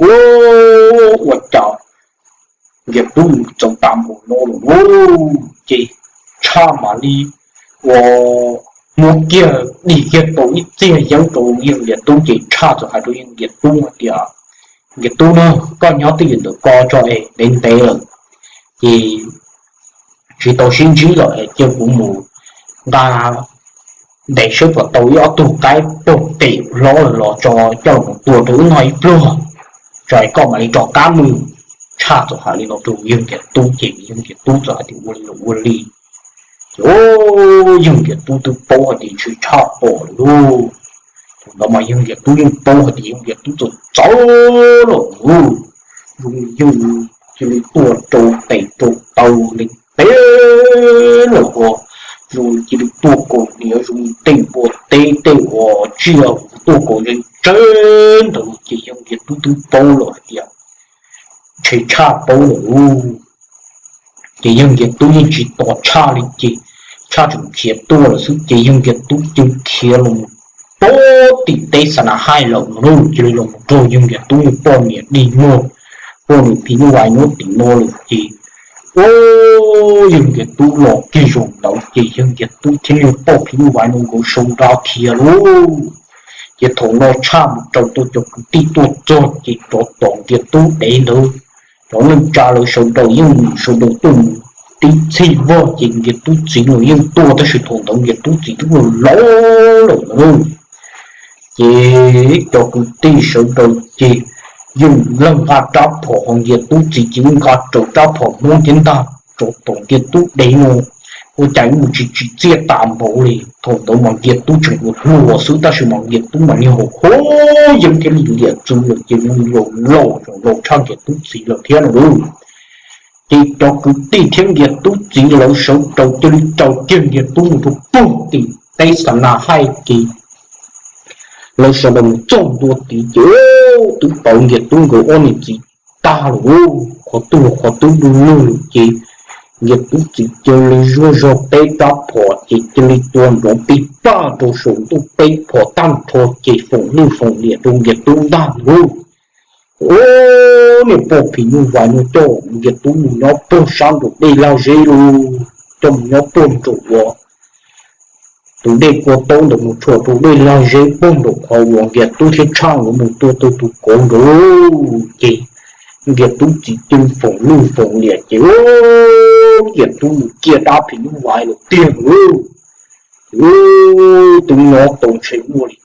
ua cas Nkias Tub txaus tas npaum no lawm lauj ces Tshaj mam li ua muab kiag dim kiag tau ib txiag yeeb rau yawg Nkias Tub ces Tshaj txawm hais rau yawg Nkias Tub hais tias, Nkias Tub na, koj nyob twj ywm ntawm ko tso es ntev ntev lawm ces tsis tau sib ntsib lawm es cia kuv mus nqa ntes saib puas tau ib ob tug qaib pog pem hlob lawm los tso coj los tua rau wb noj ib pluag tso es koj mam li rov qab mus. Tshaj txawm hais li no rau yawg Nkias Tub ces yawg Nkias Tub txawm hais tias ua li los ua li. Ces yawg Nkias Tub twb paub hais tias ntshe Tshaj pom lawm lauj. Thaum ntawd mas yawg Nkias Tub yeej paub hais tias yawg Nkias Tub txawm txawv lawm lauj, zoo li yawg cia li tuaj rau tes rau taw ntev ntev lawm ho zoo li cia li tuaj kaus hniav zoo li tej npua teb tej uas tsiaj tuaj kaus ntse ntse ntawd ces yawg Nkias Tub twb paub lawm hais tias ntshe Tshaj paub lawm lauj. Ces yawg Nkias Tub yeej tsis tos Tshaj li ces Tshaj tseem khiav tuaj lawm xwb ces yawg Nkias Tub cia li khiav los mus pem tim teb Xa Na Haij lawm no lauj. Cia li los mus raug yawg Nkias Tub yawg poj niam dig muag poj niam phim nyuj vais nyob tim no lawm ces ua yawg Nkias Tub los kiag zaum ntawd ces yawg Nkias Tub thiab niag poj phim nyuj vais no nkawd sau nra khiav lauj. Ces thaum no Tshaj mus raws tau cov kwv tij tuaj txog ces rov tom Nkias Tub dev ntawd, cov neej tsa lawv sawv daws yeej sawv daws tuaj mus tib txhij vog ces Nkias Tub txiv los yeej tuaj tab sis thaum ntawd Nkias Tub txiv twb laus lawm lauj. Ces cov kwv tij sawv daws ces yeej leej nqa rab phom ho Nkias Tub txiv ces yeej nqa raws rab phom Hmoob thiab ntag rov tom Nkias Tub dev no. Ua cas mus tsis tsim txiaj tas npaum li. Thaum ntawd mas Nkias Tub tseem ua hluas xwb tab sis mas Nkias Tub mas niag haus hauv yeeb thiab lim liam txwv lawm ces mus laus laus tseem laus tshaj Nkias Tub txiv lawm thiab no lauj. Ces cov kwv tij thiab Nkias Tub txiv lawv sawv daws cia li raws kiag Nkias Tub mus rau puag tim teb Xa Na Haij ces lawv sawv daws mus txog ntua tid ces twb pom Nkias Tub nkawd ob niam txiv tag lawm lauj, qhov twg los qhov twb du lug lawm ces Nkias Tub txiv cia li zuaj zog peb rab phom ces cia li tua nrov pij paj rau saum ntuj peb phom tag nrho ces foom lwj foom liam rau Nkias Tub ntag lauj. Ub, niag poj phim nyuj vais no coj Nkias Tub mus nyob puag sab nraum dej lag zeb lauj, coj mus nyob puag nraum uas tus dej kua taub ntawd mus tshua rau dej lag zeb puag nraum qhov uas Nkias Tub thiab Tshaj nkawd mus tua tau tus kauv nraud lauj. Ces Nkias Tub txiv cia li foom lwj foom liam ces Nkias Tub mus ciaj dab phim nyuj vais lawm tiag lauj. Ces twb nyob tau ntshe muaj li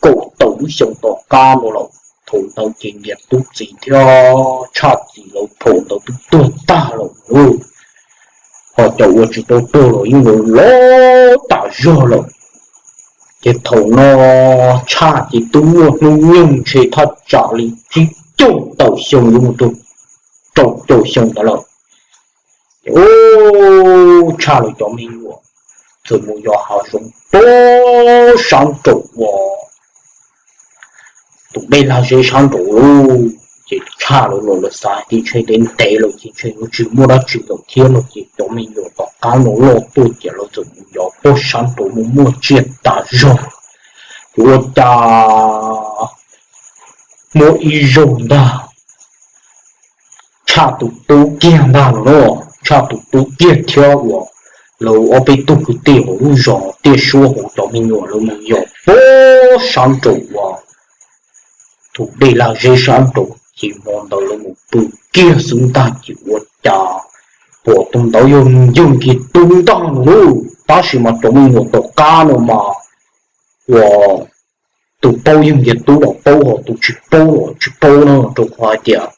kaum tawm lub xyoo tom qab no lawm. Thaum ntawd ces Nkias Tub txiv thiab Tshaj txiv lawv phaum ntawd twb tuag tag lawm lauj, ho cov uas tsis tau tuag los yeej laus laus tas zog lawm. Ces thaum no Tshaj ces twb muaj hnub nyoog ntshe thaj tsam li tsib caug tawm xyoo yuav mus rau rau caum xyoo ntawd lawm. Ces ub, Tshaj lawv cov me nyuam txawm mus yos hav zoov puag sab nraum uas tus dej lag zeb sab nraud lauj. Ces Tshaj lawv los lawv xav hais tias ntshe ntev ntev lawm ces ntshe yuav tsis muaj dab tsi lawm thiab no ces cov me nyuam tom qab no loj tuaj ces lawv txawm mus yos puag sab nraud mus muaj tsiaj tas zog. Ces ua cas muaj ib zaug ntag, Tshaj tus tub kiag ntag los, Tshaj tus tub kiag thiab uas lawv ob peb tug kwv tij hauv lub zos Tiaj Suab hauv cov me nyuam lawv mus yos puag sab nraud uas tus dej lag zeb sab nraud ces hmo ntawd lawv mus pw kiag xwb ntag ces ua cas pom tus ntawd yog yawg Nkiag Tub ntag no lauj. Tab sis mas cov me nyuam tom qab no mas uas tus paub yawg Nkiag Tub los paub, ho tus tsis paub los tsis paub no, rau qhov hais tias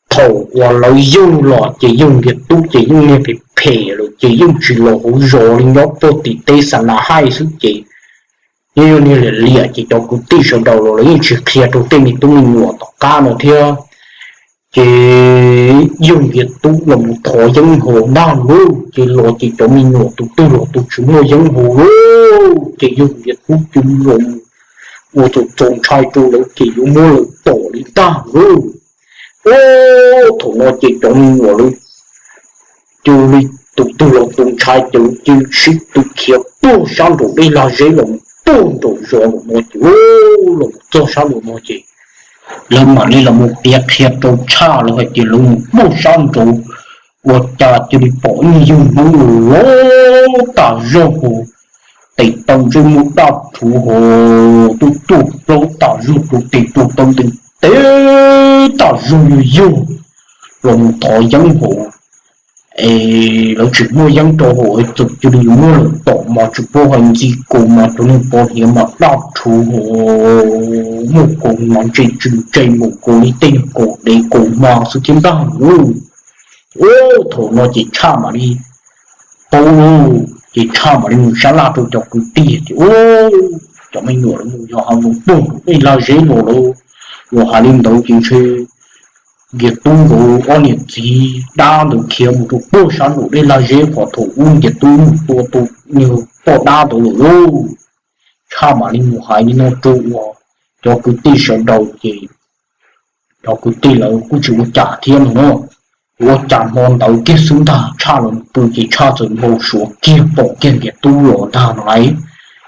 thaum uas lawv yug los ces yawg Nkiag Tub ces yeej niag phem phem lawm ces yeej tsis los hauv zos li, nyob puag tim teb xa na haij xwb ces yeej yog niag liam liam ces cov kwv tij sawv daws los lawv yeej tsis qhia rau tej me tub me nyuam tom qab no thiab. Ces yawg Nkiag Tub los mus thov yeeb haus ntag lauj, ces los ces cov me nyuam tus twg los tus tsis muaj yeeb haus lauj, ces yawg Nkiag Tub cia li los ua txaus ntshai rau lawv ces yuav muab lawv tom li ntag lauj. Ua thaum no ces cov me nyuam lawv cia li tus twg los tus ntshai ces lawv cia li sib tw khiav puag sab nraum dej lag zeb los puag nraum zos nraum no ces los txog sab nraum no ces lawv mam li los mus piav qhia rau Tshaj lawv hais tias lawv mus puag sab nraud ua cas cia li pom ib yawg Hmoob los tas zog hos, tes taw ntsej muag daj rhuv hos, tuaj tuaj plaub tas zog, rau tes tuaj taw ntees tes tas zog yog yog los mus thov yeeb hos. Es lawv tsis muaj yeeb rau hos es txawm cia li yuav muab lawv tom mas tsis paub hais ntxi kaus mas cov niag pov hniav mas daj rhuv hos, muaj kaus mas ntse tsw ntse mus kaus li tej niag kaus dev kaus hma xwb thiab ntag lauj. Ua thaum no ces Tshaj mam li paub lauj, ces Tshaj mam li mus sab laj rau cov kwv tij tias, Ua, cov me nyuam lawv mus yos hav zoov puag nraum dej lag zeb los lawm. Uas hais li ntawd ces ntshe Nkiag Tub nkawd ob niam txiv dab ntawd khiav mus rau puag sab nraum dej lag zeb qhov thaum ub Nkiag Tub mus tua tus niag poj dab ntawd lawm lauj. Tshaj mam li mus hais li no rau uas cov kwv tij sawv daws ces cov kwv tij lawv kuj tsis ua cas thiab no na. Ua cas hmo ntawd kiag xwb ntag Tshaj los pw ces Tshaj txawm npau suav kiag pom kiag Nkiag Tub los ntag no lauj.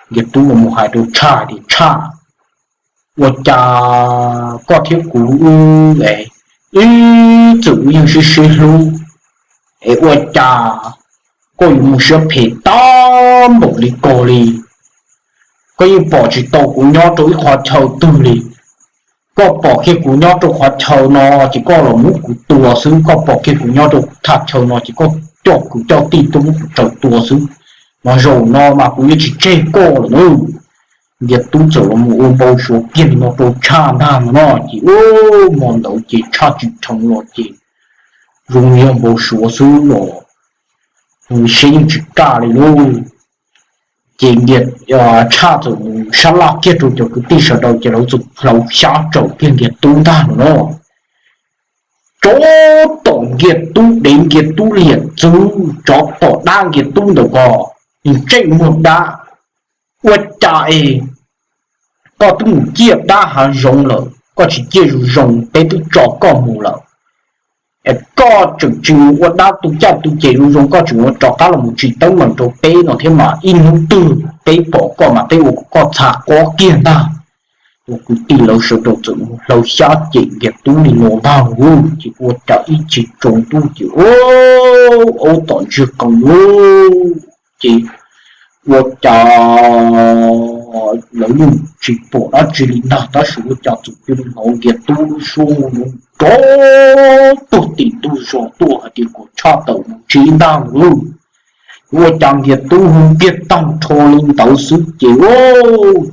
Nkiag Tub los mus hais rau Tshaj tias, Tshaj, ua cas koj thiab kuv wb, wb txawm wb yeej sib sib hlub, es ua cas koj yuav mus siab phem tag npaum li ko li? Koj yeej pom tsis tau kuv nyob rau ib qhov chaw twg li. Koj pom kiag kuv nyob rau qhov chaw no ces koj los muab kuv tua xwb, koj pom kiag kuv nyob rau thaj chaw no ces koj coj kwv coj tij tuaj muab kuv raws tua xwb. Mas zaum no mas kuv yuav tsis tseg koj lawm na. Nkiag Tub txawm los mus ua npau suav kiag li no rau Tshaj ntag no no ces, ua, hmo ntawd ces Tshaj tsis dheev los ces zoo li yog npau suav xwb los, siab yeej tsis kaj li lauj. Ces Nkiag, Tshaj txawm mus sab laj kiag rau cov kwv tij sawv daws ces lawv txawm hlawv xyab tsaum kiag Nkiag Tub ntag no no. Tsov tom Nkiag Tub dev, Nkiag Tub liam txwv, tsov tom dab Nkiag Tub ntawm ko, ntsej muag dab. Ua cas es koj twb mus ciaj dab hav zoov lawm, koj tsis ciaj zoo zoo, peb twb tso koj mus lawm, es koj tseem tsis mus ua dab tu caj tu ces zoo zoo, koj tseem ua rov qab los mus tsis teeb meem rau peb no thiab mas ib hnub twg peb pom koj mas peb ua kom koj txha qob kiag ntag. Ua kwv tij lawv sawv daws txawm mus hlawv xyab cem Nkiag Tub li no ntag lauj, ces ua cas ib tsis tsaus ntuj ces aub tom ntsiag qees lauj, ces ua cas lawv yeej tsis pom dab tsi li ntag, tab sis ua cas txawm cia li hnov Nkiag Tub lub suab nrov tuag tim ntug zos tuaj hais tias kom Tshaj tawm mus tsev ntag lauj. Ua cas Nkiag Tub hu kiag tag nrho li ntawd xwb ces, ua,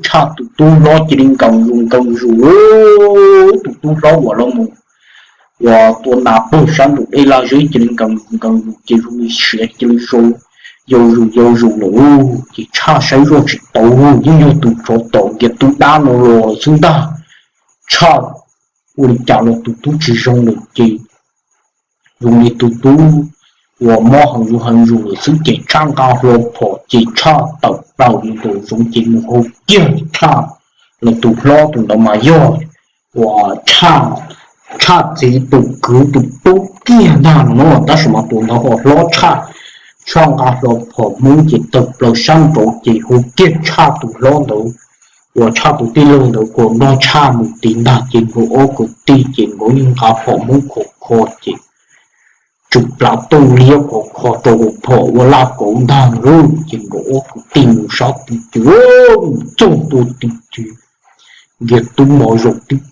Tshaj tus tub hlob cia li nkees zus nkees zus, tus tub hlob uas los mus uas tua nas puag sab nraum dej laj zeb cia li nkees zus nkees zus ces zoo li siav cia li yau zus yau zus lawm. Ces Tshaj saib zoj tsis tau, yeej yog tus tsov tom Nkiag Tub dab no los lawm xwb ntag. Tshaj ua li cas los tus tub tsis zoo lawm ces zoo li tus tub uas mob heev zus heev zus lawm xwb ces Tshaj nqa hlo phom ces Tshaj tawm plaws mus nraum zoov ces mus hu kiag Tshaj, los tus hlob tus ntawd mas yog uas Tshaj txiv tus kwv tus tub kiag ntag no na, tab sis mas tus ntawd ho hlob Tshaj. Tshaj nqa hlo phom Hmoob ces tawm plaws sab nraud ces hu kiag Tshaj tus hlob ntawd uas Tshaj tus tij laug ntawd kom nrog Tshaj mus tid ntag ces nkawd ob kwv tij ces nkawd yeej nqa phom Hmoob khov kho ces tsw plav tuj liab khov kho rau hauv phom ua laj kauv ntag lauj. Ces nkawd ob kwv tij mus sab tid ces mus txog ntua tid ces Nkiag Tub mos zaum tib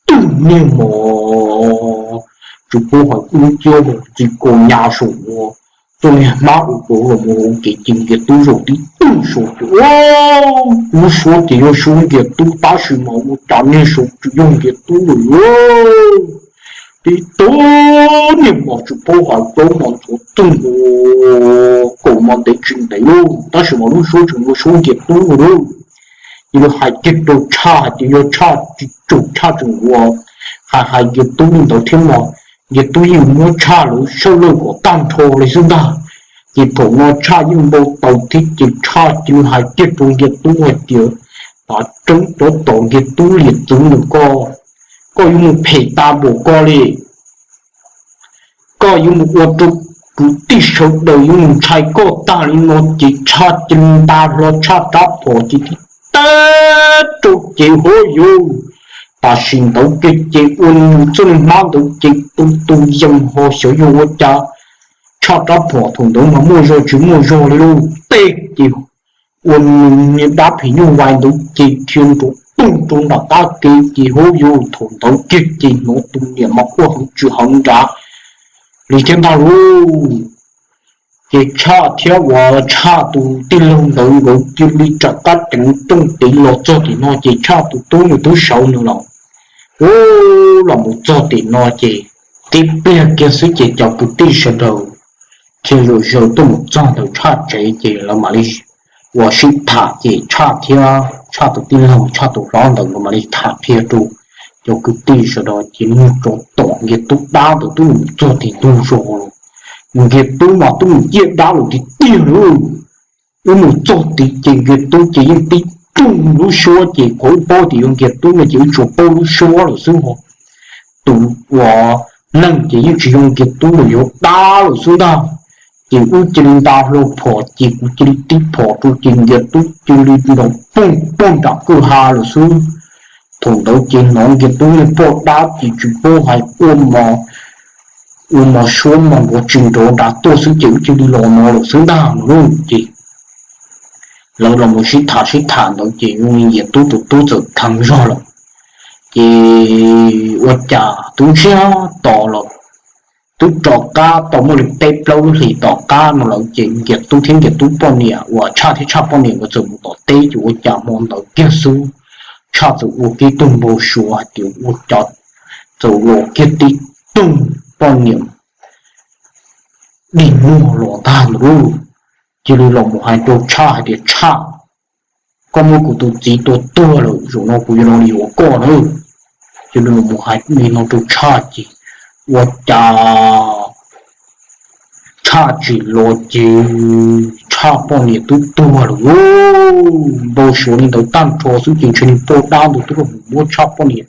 tug niag mos, tsis paub hais ub ciab mus txi kaus nyas saum ua txoj niag hmab ua rau los mus ua ke ces Nkias Tub zaum tib tug saud ces lub suab ces yog suab Nkias Tub tab sis mas ua cas niag saud tsis yog Nkias Tub lawm. Tib tug niag mos tsis paub hais plaub mos ntxhuav txwj nkaus kaum mos ntev tsis ntev lauj, tab sis mas lub suab tseem yog suab Nkias Tub lauj. Ces lawv hais kiag rau Tshaj hais tias yog Tshaj tsis tsum Tshaj tseem ua hais hais Nkias Tub li ntawd thiab mas Nkias Tub yeej muab Tshaj lawv sawv lawj kom tag nrho li xwb ntag. Ces thaum no Tshaj yeej npau taws thiab ces Tshaj cia li hais kiag rau Nkias Tub hais tias, Tav tseeb cov tom Nkias Tub liam txwv ntawm koj, koj yuav mus phem tas npaum koj li. Koj yuav mus ua rau kwv tij sawv daws yuav mus ntshai koj tag li no. Ces Tshaj cia li nta hlo Tshaj rab phom ces tib teb rau ces hov yus, tam sim ntawd kiag ces ua nws txoj niag hmab ntawd ces tu tu yees ho xyov yog ua cas Tshaj rab phom thaum ntawd mas muaj zog tsis muaj zog li lauj, teb ces ua nws niag dab phim nyuj vais ntawd ces dhia nrov toog rau nram qab kev ces hov yus, thaum ntawd kiag ces hnov tus niam mas quaj heev tsis heev nrad li thiab ntag lauj. Ces Tshaj thiab uas Tshaj tus tij laug ntawd nkawd cia li rov qab ceev rooj tiv los txog tim no ces Tshaj tus tub nws twb sawv nws los, ub, los mus txog tim no ces tib pliag kiag xwb ces cov kwv tij sawv daws thiaj zaum zaws tuaj mus txog ntawm Tshaj tsev ces lawv mam li ua sib tham ces Tshaj thiab Tshaj tus tij laug Tshaj tus hlob ntawd lawv mam li tham qhia rau cov kwv tij sawv daws ces niag tsov tom Nkias Tub dab ntawd twb mus txog tim ntug zos los, Nkias Tub mas twb mus ciaj dab lawm tiag tiag lauj. Wb mus txog tid ces Nkias Tub ces yeej tib rooj lub suab ces qhov wb paub tias yog Nkias Tub no ces wb tsuas paub lub suab lawm xwb ho. Tus uas neeg ces yeej tsis yog Nkias Tub lawm, yog dab lawm xwb ntag. Ces wb cia li nta hlo phom ces kuv cia li tib phom rau ces Nkias Tub cia li nrov poog poog nram kwj ha lawm xwb. Thaum ntawd ces hnov Nkias Tub niag poj dab ces tsis paub hais ua mos, ua mos suab mos nrov tsis nrov nrad tuaj xwb ces wb cia li los no lawm xwb ntag no lauj. Ces lawv los mus sib tham sib tham ntawd ces Nkias Tub tus tub txawm dheev zog lawm. Ces ua cas twb ntsiag to los, twb rov qab tau muaj li peb plaub lub hlis tom qab no lawm ces Nkias Tub thiab Nkias Tub poj niam uas Tshaj thiab Tshaj poj niam nkawd txawm mus tom teb ces ua cas hmo ntawd kiag xwb Tshaj txawm ua kiag tug npau suav hais tias ua cas txawm los kiag tib tug poj niam dig muag los ntag ntawd lauj. Cia li los mus hais rau Tshaj hais tias Tshaj, koj muab kuv tus txiv tua tuag lawm, zaum no kuv yuav los yuav koj na. Cia li los mus hais li no rau Tshaj ces ua cas Tshaj tsim los ces Tshaj poj niam twb tuag lawm lauj. Npau suav li ntawd tag nrho xwb ces ntshe niag poj dab ntawd twb los mus muab Tshaj poj niam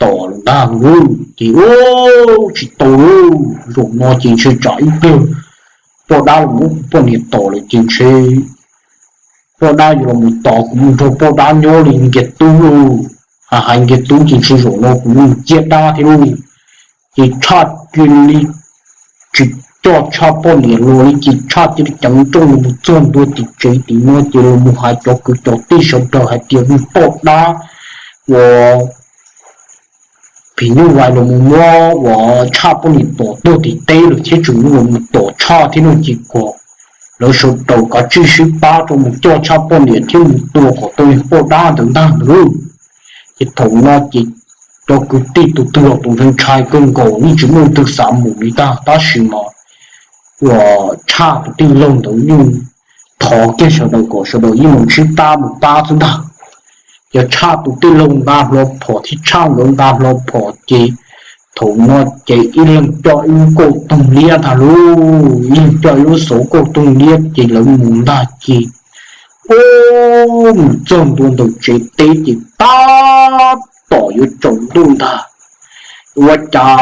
tom lawm ntag lauj. Ces ua tsis tau lauj, zaum no ces ntshe tsam ib pliag poj dab los muab kuv poj niam tom lawm ces ntshe poj dab yuav los mus tos kuv mus nrog poj dab nyob li Nkias Tub lauj. Hais hais Nkias Tub ces ntshe zaum no kuv yuav mus ciaj dab thiab lauj. Ces Tshaj cia li tsis coj Tshaj poj niam los li ces Tshaj cia li ceev nrooj los mus txog ntua tim tsev tim no ces los mus hais cov kwv cov tij sawv daws hais tias niag poj dab uas phim nyuj vais los mus muab uas Tshaj poj niam tom tuag tim teb lawm thiab tseem los mus tom Tshaj thiab no ces kom lawv sawv daws kav tsij sib pab rau mus coj Tshaj poj niam thiab mus tua kom tau niag poj dab ntawd ntag ntag lauj. Ces thaum no ces cov kwv tij tus twg los tus ntshai ntshai kawg nkaus yeej tsis muaj leej twg xav mus li ntag tab sis mas uas Tshaj tus tij laug ntawd yeej thov kiag sawv daws kom sawv daws yeej mus sib pab mus pab xwb ntag. Yog Tshaj tus tij laug nqa hlo phom thiab Tshaj nkawd nqa hlo phom ces thaum no ces ib leeg coj ib lub kauj toog liab ntag lauj, ib leeg coj ib lub xauv kauj toog liab ces lawv mus ntag ces ua mus txog ntua ntawm tsev teb ces tab tom yuav tsaus ntuj ntag. Ua cas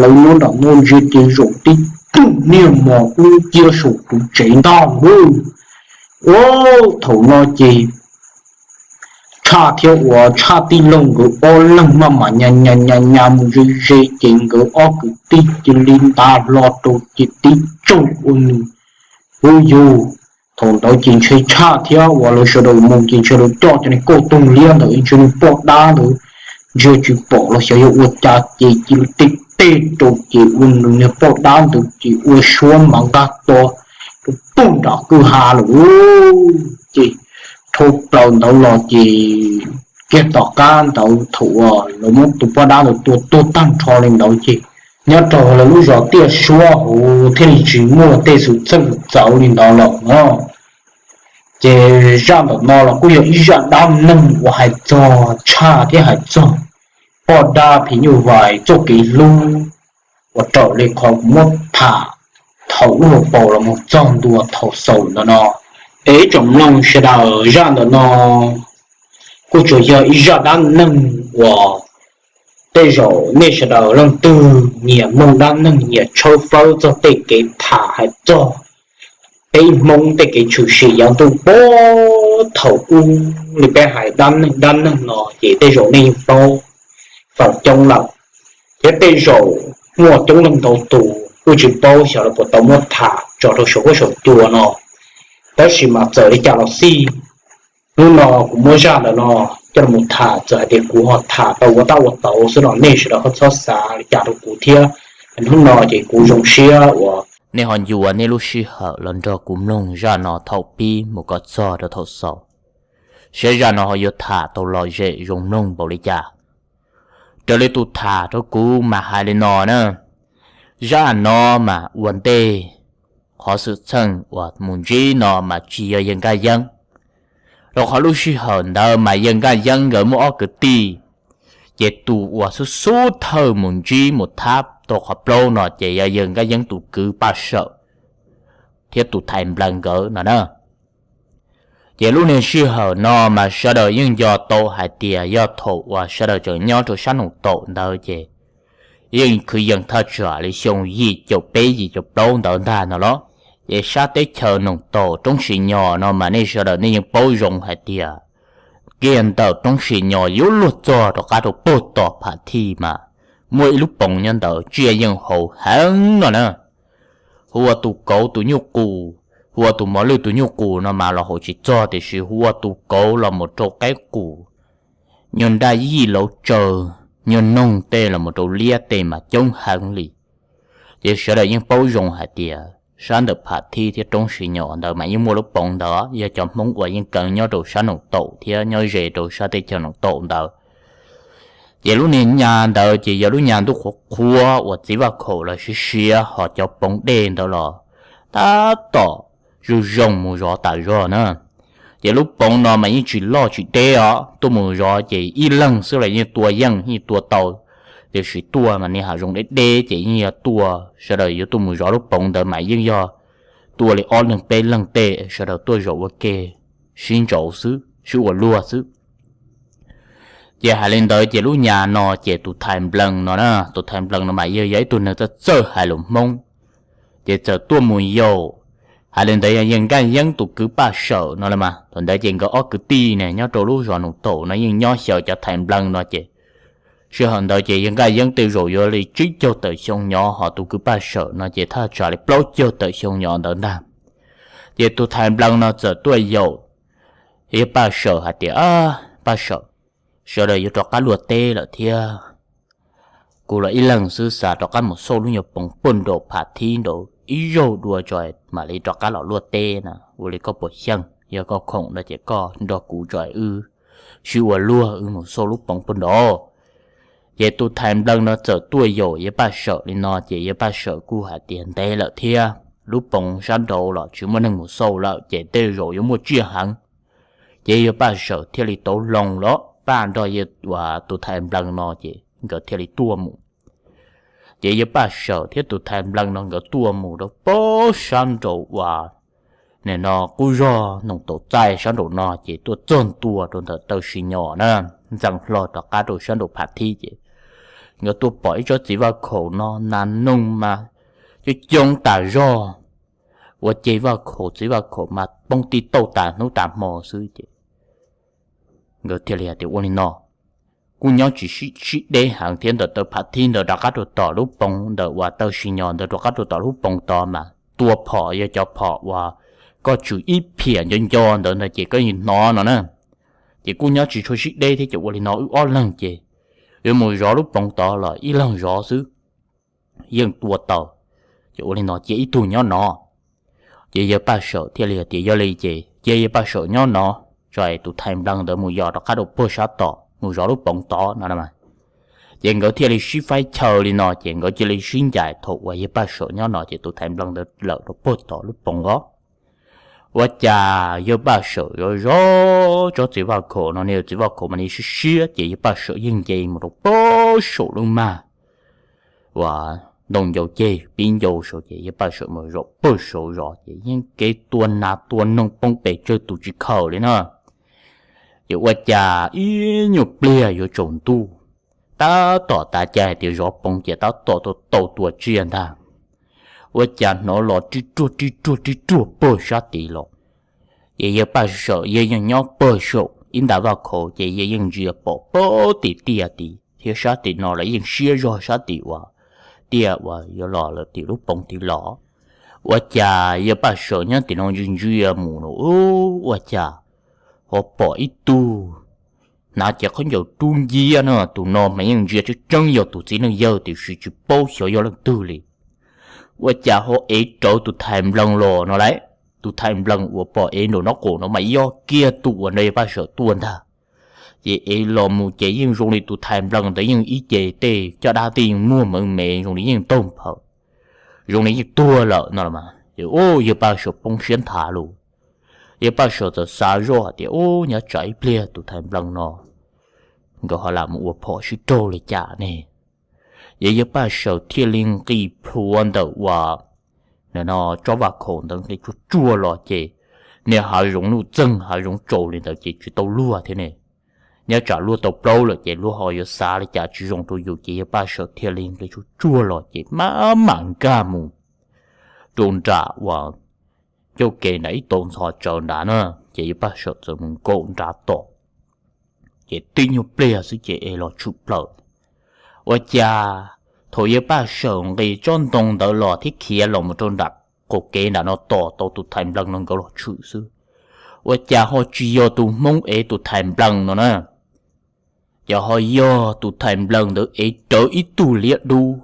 lawv nyob nram no ntsia ces zaum tib tug niag mos dub nciab saum tus tsev ntag lauj. Ua thaum no ces Tshaj thiab uas Tshaj tij laug nkawd ob leeg maj mam nyas nyas nyas nyas mus ze ze ces nkawd ob kwv tij cia li nta hlo rau ces tib tsaug ua nws. Ub yug, thaum ntawd ces ntshe Tshaj thiab uas lawv sawv daws mus ces ntshe lawv coj cov niag kauj toog liab ntawd ntshe niag poj dab ntawd ntsia tsis pom los xyov yog ua cas ces cia li tib teb rau ces ua nws niag poj dab ntawd ces ua suab mas nqaj to rau pug nram kwj ha lawm. Ces dhau plaws ntawd los ces kiag tom qab ntawd thaum uas lawv muab tus poj dab ntawd tua tuag tag nrho li ntawd ces nyob rau lawv lub zos Tiaj Suab hauv thiaj li tsis muaj tej xwm txheej txawv li ntawd lawm no. Ces zaj ntawm no los kuj yog ib zaj dab neeg uas hais txog tshaj thiab hais txog poj dab phim nyuj vais txoj kev hlub uas raws li qhov kuv muab tham thaum ub hauv paus los mus txog ntua thaum xaus ntawm no. Es ib tsoom mloog sawv daws, zaj ntawm no kuj tsuas yog ib zaj dab neeg uas tej zaum nej sawv daws leej twg nyiam mloog dab neeg nyiam tshawb fawb txog tej kev tham hais txog peb Hmoob tej kev tshwm sim yav ntuj puag thaum ub li peb hais dab neeg dab neeg no ces tej zaum nej yeej paub feem coob lawm, thiab tej zaum muaj coob leej ntau tus kuj tsis paub xyov lawv puas tau muab tham tso rau saum huab saum cua no. Tab sis mas txawm li cas los xij, hnub no kuv muab zaj ntawm no coj los tham, txawm hais tias kuv ho tham tau ua tab ua tauv xwb los nej sawv daws ho txhob xav li cas rau kuv thiab. Hnub no ces kuv zoo siab uas nej ho ncua nej lub sij hawm los nrog kuv mloog zaj no thaum pib mus kom txog rau thaum xaus, saib zaj no ho yuav tham tau lom zem zoo mloog npaum li cas. Raws li tus tham rau kuv mas hais li no na, zaj no mas ua ntej qhov xwm txheej uas mus ntsib no mas tsis yog yawg Nkaj Yeeb, rau qhov lub sij hawm ntawd mas yawg Nkaj Yeeb nkawd muaj ob kwv tij, ces tus uas xub xub thawj mus ntsib mus thab tau qhov plaub no ces yog yawg Nkaj Yeeb tus kwv Paj Sawm thiab tus Thais Nplees nkawd no na. Ces lub niag sij hawm no mas sawv daws yeej nco tau hais tias yog thaum uas sawv daws tseem nyob rau sab Noom Taum ntawd ces yeej kwv yees thaj tsam li xyoo yim caum peb yim caum plaub ntawd ntag no los. Ces sab teb chaws Noom Taum roob Sim Nyos no mas nej sawv daws nej yeej paub zoo hais tias kiag ntawm roob Sim Nyos yuav luag txog rov qab rau puag tom Pham Thij mas muaj ib lub poov nyob ntawd tsiaj yeej hauv heev no na. Hu ua tus kauv tus nyuj qus, hu ua tus mos lwj tus nyuj qus no mas los hauv tsis txog, tiam sis hu ua tus kauv los mus rau qaib qus, nyuag nraj yij lauv tsaws, nyuag noog tej los mus rau liab tej mas coob heev li. Ces sawv daws yeej paub zoo hais tias sab ntawm Pham Thij thiab roob Sim Nyos ntawd mas yeej muaj lub poov ntawd, yog cov Hmoob uas yeej kaw nyob rau sab Noom Taum thiab nyob ze rau sab teb chaws Noom Taum ntawd. Ces lub niag nyas ntawd ces yog lub nyas ntuj qhuav qhuav uas txiv Vaj Khaum los siav siav, ho cov poov dej ntawd los tab tom zoo zoo mus zov tas zog na. Ces lub poov no mas yeej tsis loj tsis deb os, tuaj mus zov ces ib leeg xwb los yeej tua yeej yeej tua tau, tiam sis tuaj mas niag hav zoov deb deb ces yeej yog tuaj, sawv daws yuav tuaj mus zov lub poov ntawd mas yeej yog tuaj li ob leeg peb leeg tej sawv daws tuaj zaum ua ke sib ntsauv xwb sib ua luag xwb. Ces hais li ntawd ces lub nyas no ces tus Thais Nplees no na, tus Thais Nplees no mas yog yog ib tug neeg txawj txawj hais lus Hmoob, ces txawm tuaj mus yaum, hais li ntawd yog yawg Nkaj Yeeb tus kwv Paj Sawm no los mas. Thaum ntawd ces nkawd ob kwv tij ne nyob rau lub zos Noom Taum no yeej nyob xyaw cov Thais Nplees no ces sij hawm ntawd ces yawg Nkaj Yeeb tej zaum yuav li tsib caug tawm xyoo nyob, ho tus kwv Paj Sawm no ces thaj tsam li plaub caug tawm xyoo nyob ntawd ntag. Ces tus Thais Nplees no txawm tuaj yaum yawg Paj Sawm hais tias, Paj Sawm, sawv daws yuav rov qab luaj teb lawm thiab. Kuv los ib leeg xwb xav rov qab mus xauj lub nyuag poov puag nraum Pham Thib nraud ib zaug dua tso mam li rov qab los luaj teb na. Ua li koj puas xyeej? Yog koj khoom no ces koj nrog kuv tso wb sib ua luag wb mus xauj lub poov puag nraud. Ces tus Thais Nplees no txawm tuaj yaum yawg Paj Sawm li no ces yawg Paj Sawm kuj hais tias ntev lawm thiab, lub poov sab nraud los tsis muaj neeg mus xauj lawm ces tej zaum yuav muaj tsiaj heev. Ces yawg Paj Sawm thiaj li tau loo los Paj nrog yawg tus Thais Nplees no ces nkawd thiaj li tuaj mus. Ces yawg Paj Sawm thiab tus Thais Nplees no nkawd tuaj mus rau puag sab nraud uas nim no qub zog Noom Taum Txaij sab nraum no ces tuaj txog ntua rau ntawm taw Sis Nyos na, ntxeev hlo rov qab rau sab nraum Pham Thib ces nkawd tuaj pom ib tsob txiv vaj khaum no nas noog mas coob coob tas zog, ua ce vaj khaum txiv vaj khaum mas poob tij tauj tas hnub tas hmo xwb ces nkawd thiaj li hais tias ua li no, kuj nyob tsis sib deb heev thiab, ntawm taw Pham Thib ntawd rov qab rau tom lub poov ntawm uas taw Sis Nyos ntawd rov qab rau tom lub poov tod mas tua phom yog cov phom uas koj tsum ib phiam nco nco ntawd ntag ces koj yeej hnov no na. Ces kuj nyob tsis tshua sib deb thiab ces ua li no wb ob leeg ces yuav mus zov lub poov tod los ib leeg zov xwb. yeej tua tau, ces ua li no cia ib tug nyob no. Ces yawg Paj Sawm thiaj li hais tias yog li ces cia yawg Paj Sawm nyob no, tso tus Thais Nplees ntawd mus yos rov qab rau puag sab tom mus zov lub poov tod no. Ces nkawd thiaj li sib faib chaw li no ces nkawd cia li sib ncaim thaum uas yawg Paj Sawm nyob no ces tus Thais Nplees ntawd lawm rau puag tom lub poov os. Ua cas yawg Paj Sawm zov zov tsob txiv vaj khaum no, niag txiv vaj khaum mas niag siab siab ces yawg Paj Sawm yeej nce mus rau puag saum lub mag uas ntoo ncau ceg pib ncau saud ces yawg Paj Sawm mus zaum puag saud zov ces yeej kev tua nas tua noog poob pes tsawg tus tsis khaum li na. Ces ua cas ib nyuag pliag yuav tsaus ntuj, tab tom tav caij hais tias zov poov ces tab tom tau tua tsiaj ntag, ua cas hnov los rib ruag rib ruag rib ruag puag sab tid los. Ces yawg Paj Sawm yawg yeej nyob puag saum ib nta vaj khaum ces yawg yeej ntsia pom puag tim tiaj tid thiab sab tim no los yeej siab zog sab tim uas tiaj uas yuav los lawm tim lub poov tid los. Ua cas yawg Paj Sawm nyob tim no ntsia ntsia mus no ua cas ho pom ib tug hnav cev khaub ncaws dub nciab no, tus no mas yeej ntsia tseeb tseeb yog tus txiv neej yawg tiam sis tsis paub xyov yog leej twg li. Ua cas ho ev rawv tus Thais Nplees los no lauj. Tus Thais Nplees uas pom ev nraum no qaum no mas yog kiag tus uas nrog yawg Paj Sawm tuaj ntag. Ces ev los mus ces yeej zoo li tus Thais Nplees ntawd yeej ib ce tej caj dab tej yeej muag mev me zoo li yeej ntaug nphaws, zoo li yeej tuag lawm no los mas ces yawg Paj Sawm poob siab nthav lus. Yawg Paj Sawm txawm xav zoj hais tias ub nyob tsam ib pliag tus Thais Nplees no nkawd ho lam mus ua phom sib raug li cas ne. Ces yawg Paj Sawm thiaj li nqis plhuav ntawm uas no tsob vaj khaum ntawd nqis tsuag tsuag los ces niag hav zoov nuj txeeg hav zoov tsaus li ntawd ces tsis tau luag thiab ne. Nyob tsam luag tau plaub lawm ces luag ho yuav xav li cas tsis zoo rau yus ces yawg Paj Sawm thiaj li nqis tsuag tsuag los ces maj mam nkag mus rau nram uas ncauj kev nram ib tau ntxhov tsawv nrad na. Ces yawg Paj Sawm txawm mus nkaum nrad tom ces tib nyuag pliag xwb ces ev los tshwm plaws. Ua cas thaum yawg Paj Sawm nqis tsob ntoo ntawd los thiab khiav los mus rau nram qaum kev nram no tos tau tus Thais Nplees no nkawd los tshwm xwb, ua cas ho tsis yog tus Hmoob ev tus Thais Nplees no na. Ces ho yog tus Thais Nplees ntawd ev rawv ib tug liab dub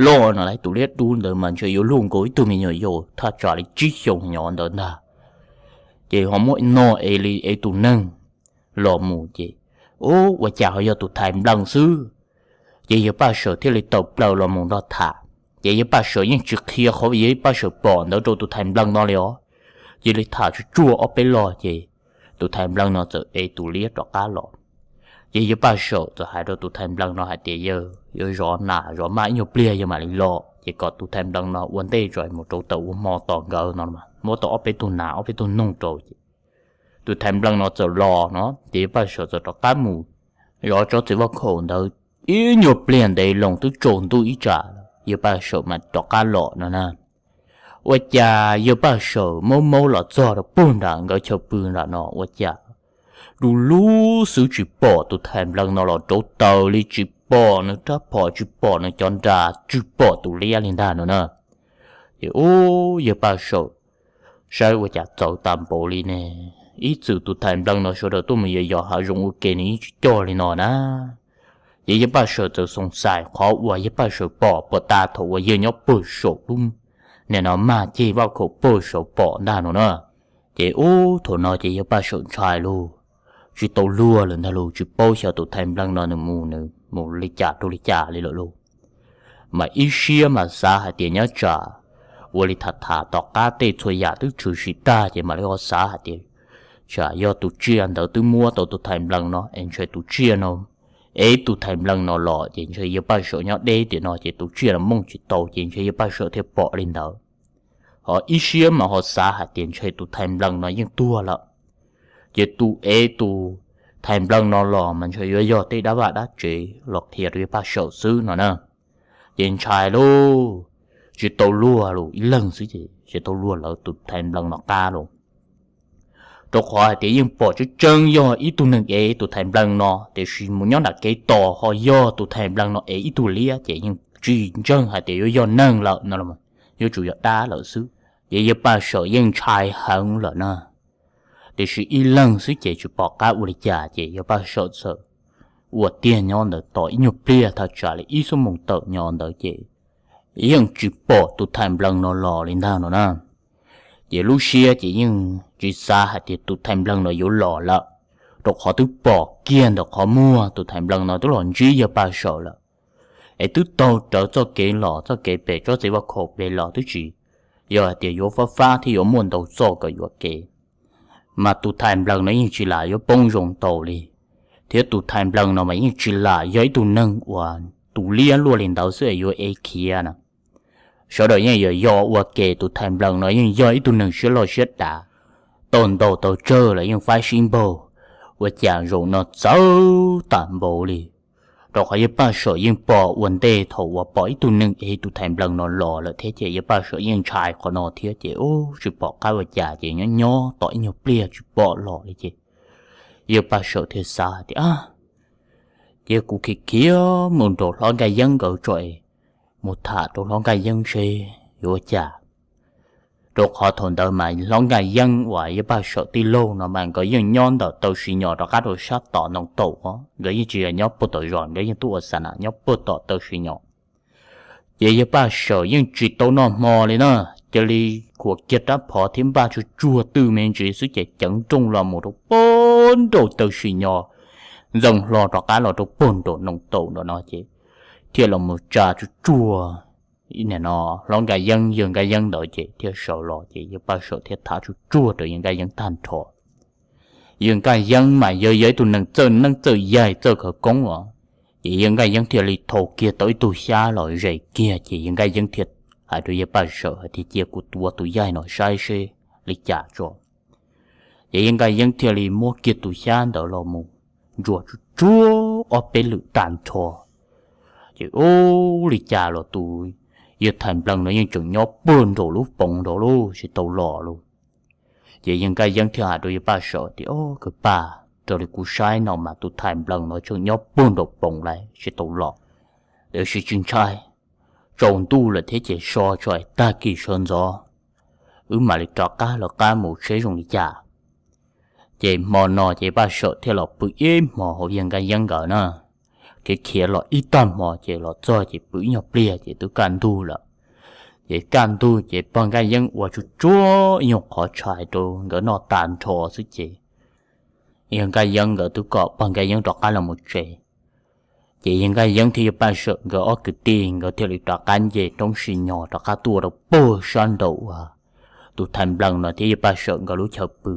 loj no lauj. Tus liab dub ntawd mas ntshe yuav luaj nkaus ib tug me nyuam yaus thaj tsam li tsib xyoos nyob ntawd ntag. Ces ho muab noj ev li ev tus neeg los mus ces ub ua cas ho yog tus Thais Nplees xwb. Ces yawg Paj Sawm thiaj li tawm plaws los mus nrog tham. Ces yawg Paj Sawm yeej tsis qhia qhov uas yawg Paj Sawm pom ntawd rau tus Thais Nplees no li os. Cia li tham tsuag tsuag ob peb lo ces tus Thais Nplees no txawm ev tus liab rov qab los. Ces yawg Paj Sawm txawm hais rau tus Thais Nplees no hais tias yawg yuav zov nas zov maj ib nyuag pliag yawg mam li los ces kom tus Thais Nplees no ua ntej tso mus rau tawm ua hmo tos nkawd no, muab tau ob peb tug nas ob peb tug noog rau ces tus Thais Nplees no txawm los no ces yawg Paj Sawm txawm rov qab mus zov tsob txiv vaj khaum ntawd ib nyuag pliag ntev loo twb tsaus ntuj ib tsam yawg Paj Sawm mam rov qab los no na. Ua cas yawg Paj Sawm maub maub los txog rau puag nram nkawd chaw pw nram no ua cas du lug xwb tsis pom tus Thais Nplees no los rauv taws li, tsis pom nws rab phom, tsis pom nws cov nra, tsis pom tus liab li ntag no na. Ces ub yawg Paj Sawm saib ua cas txawv tas npaum li ne, ib txwm tus Thais Nplees no sawv daws tuaj mus yos yos hav zoov ua ke nws yeej tsis coj li no na. Ces yawg Paj Sawm txawm xoom xais qhov uas yawg Paj Sawm pom puag ta thaum uas yawg nyob puag saum lub niag no mag ceg vaj khaum puag saud pom ntag no na. Ces ub thaum no ces yawg Paj Sawm ntshai lauj, tsis tau luag lawm ntag lauj, tsis paub xyov tus Thais Nplees no nws mus nws mus li cas rau li cas li lawm lauj. Mas ib siab mas xav hais tias nyob tsam ua li tham tham tom qab tej txhua yam twb tshwm sim tag ces mam li ho xav hais tias tsam yog tus tsiaj ntawd twb muab tau tus Thais Nplees no es ntshe tus tsiaj no ev tus Thais Nplees no los ces ntshe yawg Paj Sawm nyob deb tim no ces tus tsiaj no mooj tsis tau ces ntshe yawg Paj Sawm thiaj pom li ntawd. Ho ib siab mas ho xav hais tias ntshe tus Thais Nplees no yeej tuag lawm, ces tus ev tus Thais Nplees no los mas ntshe yuav yog tej dab vaj dab tsev los qhia rau yawg Paj Sawm xwb no na. Ces ntshai lauj, tsis tau luag lauj, ib leeg xwb ces tsis tau luag lawv tus Thais Nplees no qab lauj. Rau qhov hais tias yeej pom tseeb tseeb yog ib tug neeg ev tus Thais Nplees no, tiam sis mus nyob nram kev tos ho yog tus Thais Nplees no ev ib tug liab ces yeej tsis ntseeg hais tias yuav yog neeg lawm no, yuav tsum yog dab lawm xwb. Ces yawg Paj Sawm yeej ntshai heev lawm na. Tiam sis ib leeg xwb ces tsis pom qab ua li cas ces yawg Paj Sawm txawm ua tiag nyob ntawd tos ib nyuag pliag thaj tsam li ib xuab moos tawm nyob ntawd ces yeej tsis pom tus thais nplees no los li ntag no na. Ces lub siab ces yeej tsis xav hais tias tus thais nplees no yuav los lawm, rau qhov twb pom kiag ntawm qhov muag tus thais nplees no twb los ntsib yawg Paj Sawm lawm, es twb taug rawv txoj kev los txoj kev pem tsob txiv vaj khaum pem los twb tsis yog hais tias yuav fab fab thiab yuav muaj ntau txoj kom yuam kev. Mas tus thais nplees no yeej tsis lam yuav poob zoo tau li, thiab tus thais nplees no mas yeej tsis lam yog ib tug neeg uas tus liab luaj li ntawd xwb es yuav ev khiav na. Sawv daws yeej yog yog ua ke, tus thais nplees no yeej yog ib tug neeg siab loj siab dav, tau ntaus tau tsawg los yeej faib sib npaug, ua cas zaum no txawv tag npaum li. Rau qhov yawg Paj Sawm yeej pom ua ntej thaum uas pom ib tug neeg ev tus thais nplees no los lawm thiab ces yawg Paj Sawm yeej ntshai qhov no thiab ces ub tsis pom qab ua cas ces nyob nyob tom ib nyuag pliag tsis pom los li ces yawg Paj Sawm thiaj xav tias, Ab, cia kuv khiav khiav mus nraum hlob Nkaj Yeeb nkawd tso, mus tham rau hlob Nkaj Yeeb seb yuav ua cas. Rau qhov thaum ntawd mas hlob Nkaj Yeeb uas yawg Paj Sawm tij laug no mas nkawd yeej nyob ntawm taw si nyos rov qab rau sab tom Ntoo Taum os, nkawd yeej tsis yog nyob puag tom zos, nkawd yeej tuaj ua xa nas nyob puag tom taw si nyos. Ces yawg Paj Sawm yeej tsis tau noj hmo li na, cia li khuam kiag rab phom thiab npaj tsuag tsuag twj me ntsis xwb ces ceev nrooj los mus rau puag nraum taw si nyos, ntxeev hlo rov qab los rau puag nraum Ntoo Taum nram no ces thiaj los mus tsa tsuag tsuag no hlob Nkaj Yeeb yawg Nkaj Yeeb ntawd ces thiaj sawv los ces yawg Paj Sawm thiaj tham tsuag tsuag rau yawg Nkaj Yeeb tag nrho. Yawg Nkaj Yeeb mas yog yog ib tug neeg txawj neeb txawj yaig txawj khawv koob os, ces yawg Nkaj Yeeb thiaj li thau kiag tau ib tug xyab los zes kiag ces yawg Nkaj Yeeb thiaj hais rau yawg Paj Sawm hais tias, Cia kuv tuav tus yaig no saib seb li cas tso. Ces yawg Nkaj Yeeb thiaj li muab kiag tus xyab ntawd los mus ntsuas tsuag tsuag ob peb lwm tag nrho, ces ub li cas los tus yawg thais nplees no yeej tseem nyob puag nraum lub poov nraud lub tsis tau los lawm. Ces yawg Nkaj Yeeb thiaj hais rau yawg Paj Sawm tias, Au, kwv Paj, raws li kuv saib no mas tus thais nplees no tseem nyob puag nraum poov lawm tsis tau los. Tiam sis tsis ntshai, tsaus ntuj lawm thiab ces so tso es tag kis sawv ntxov wb mam li rov qab los qab mus seb zoo li cas. Ces hmo no ces Paj Sawm thiaj los pw ib hmos hauv yawg Nkaj Yeeb nkawd na. Khiav khiav los ib tag hmo ces los txog ces pw ib nyuag pliag ces twb kaj ntug lawm. Ces kaj ntug ces pog Nkaj Yeeb ua tsuag tsuag ib nyuag qhov tshais rau nkawd noj tag nrho xwb ces yawg Nkaj Yeeb nkawd twb kom pog Nkaj Yeeb rov qab los mus tsev. Ces yawg Nkaj Yeeb thiab yawg Paj Sawm nkawd ob kwv tij nkawd thiaj li rov qab nce roob si nyos rov qab tuaj rau puag sab nraum uas tus thais nplees no thiab yawg Paj Sawm nkawd lub chaw pw.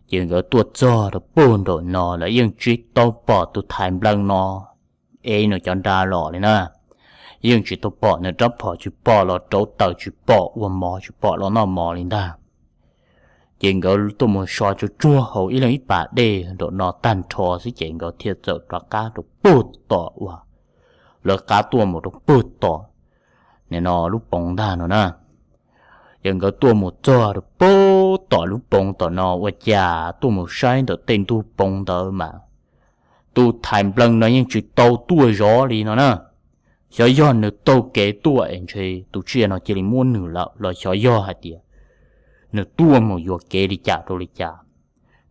Ces nkawd tuaj txog rau puag nraum no lawm yeej tsis tau pom tus thais nplees no ev nws cov nra los li na. Yeej tsis tau pom nws rab phom, tsis pom los rauv taws, tsis pom ua mov, tsis pom los noj mov li ntag. Ces nkawd tuaj mus so tsuag tsuag hauv ib leeg ib pas dej nraum no tag nrho xwb ces nkawd thiaj txawm rov qab rau puag tom uas lawv qab tuaj mus rau puag tom nim no lub poov ntag no na. Ces nkawd tuaj mus txog rau puag tom lub poov tom no ua cas tuaj mus saib ntawm tej ntug poov ntawd mas tus thais nplees no yeej tsis tau tuaj zov li no na. Xyov yog nws taug kev tuaj es ntshe tus tsiaj no cia li muab nws lawm los xyov yog hais tias nws tuaj mus yuam kev li cas rau li cas.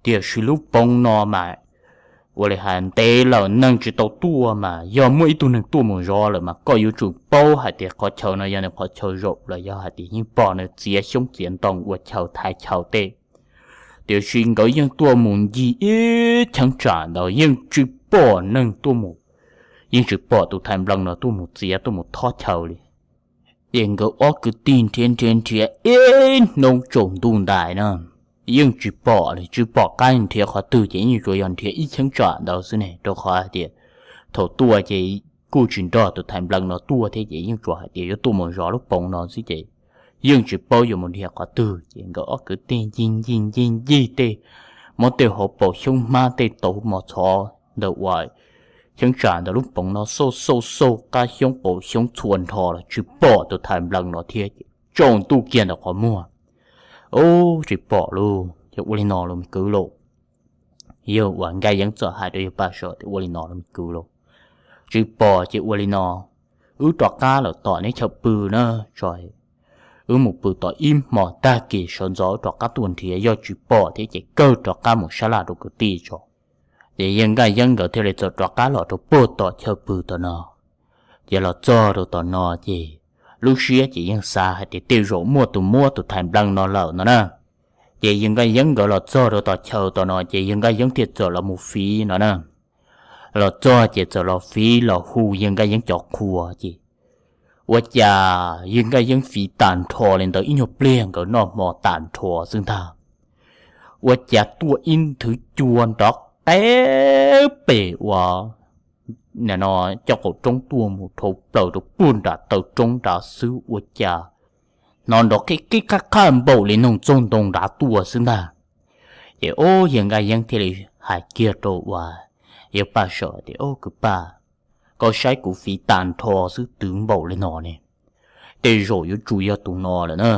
Tiam sis lub poov no mas ua li hais ntev lawm neeg tsis tau tuaj mas yog muaj ib tug neeg tuaj mus zov lawm mas koj yuav tsum paub hais tias qhov chaw no yog nws qhov chaw zaum los yog hais tias yeej pom nws txiav xyoob txiav ntoo ua chaw thaiv chaw tej. Tiam sis nkawd yeej tuaj mus ncig ib cheeb tsam ntawd yeej tsis pom neeg tuaj mus, yeej tsis pom tus thais nplees no tuaj mus txiav tuaj mus thob chaw li. Ces nkawd ob kwv tij nrhiav nrhiav nrhiav ib hnub tsaus ntuj ntais na, yeej tsis pom li, tsis pom qab nrhiav qhov twg ces yeej tsuas yog nrhiav ib cheeb tsam ntawd xwb ne, rau qhov hais tias thaum tuaj ces kuj tsis nrog tus thais nplees no tuaj thiab ces yeej tsuas hais tias yuav tuaj mus zov lub poov no xwb ces yeej tsis paub yuav mus nrhiav qhov twg ces nkawd ob kwv tij ncig ncig ncig ncig tej, muab tej hauv paus xyoob hmab tej tauv mos txhov ntawm uas cheeb tsam ntawm lub poov no xauj xauj xauj qab xyoob qaum xyoob txhua nrho los tsis pom tus thais nplees no thiab ces tsaus ntuj kiag ntawm qhov muag. Ub, tsis pom lauj, ces ua li no lauj me kwv lauj. Yawg uas Nkaj Yeeb txawm hais rau yawg Paj Sawm tias ua li no lauj me kwv lauj, tsis pom ces ua li no, wb rov qab lawm tom neb chaw pw na, tso wb mus pw tom ib hmos tag kis sawv ntxov wb rov qab tuaj nrhiav, yog tsis pom thiab ces kawg rov qab mus sab laj rau kwv tij tso. Ces yawg Nkaj Yeeb nkawd thiaj li txawm rov qab los rau puag tom chaw pw tom no. Ces los txog rau tom no ces lub siab ces yeej xav hais tias tej zaum muaj tus muab tus thais nplees no lawm no na. Ces yawg Nkaj Yeeb nkawd los txog rau tom chaw tom no ces yawg Nkaj Yeeb thiaj txawm los mus fiv no na. Los txog ces txawm los fiv los hu yawg Nkaj Yeeb cov qhua ces ua cas yawg Nkaj Yeeb fiv tas nrho li ntawd ib nyuag pliag nkawd noj hmo tas nrho xwb ntag. Ua cas tuaj ib nthwv cua nrov qeb pem uas no coj qaum roob tuaj mus dhau plaws rau puag nram taw roob nrad xwb ua cas hnov nrov qib qib qab qab npaum li noog txoog ntoo nrad tuaj xwb ntag. Ces ub yawg Nkaj Yeeb thiaj li hais kiag rau uas yawg Paj Sawm tias, Ub kwv Paj, koj saib kuv fiv tas nrho xwb twv npaum li no ne, tej zaum yuav tsum yog tus no lawm na.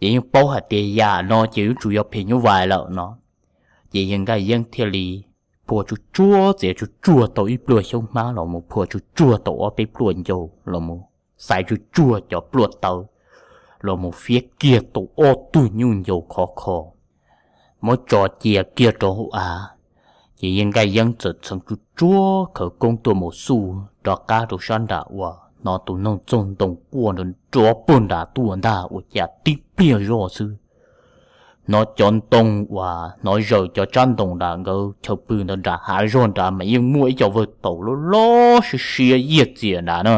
Ces yeej paub hais tias yam no ces yuav tsum yog phim nyuj vais lawm no. Ces yawg Nkaj Yeeb thiaj li phua tsuj tsuag txiav tsuj tsuag tau ib pluag xyoob hmab los mus phua tsuj tsuag tau ob peb pluag ncau los mus xaiv tsuj tsuag cov pluaj tawv los mus fiab kiag tau ob tug nyuj ncau khov kho muab tso cia kiag rau hauv av. Ces yawg Nkaj Yeeb txawm txheev tsuj tsuag khawv koob tuaj mus xuj rov qab rau sab nram uas hnov tus noog txoog ntoo quaj nrov puag nram tuaj ntag ua cas tib pliag zoj xwb hnov cov ntoo uas hnov zaws cov tsab ntoo nram nkawd chaw pw ntawd nram hav zog nrad mas yeej muaj ib co vawg taus loj loj siab siab yiag txias nrad na.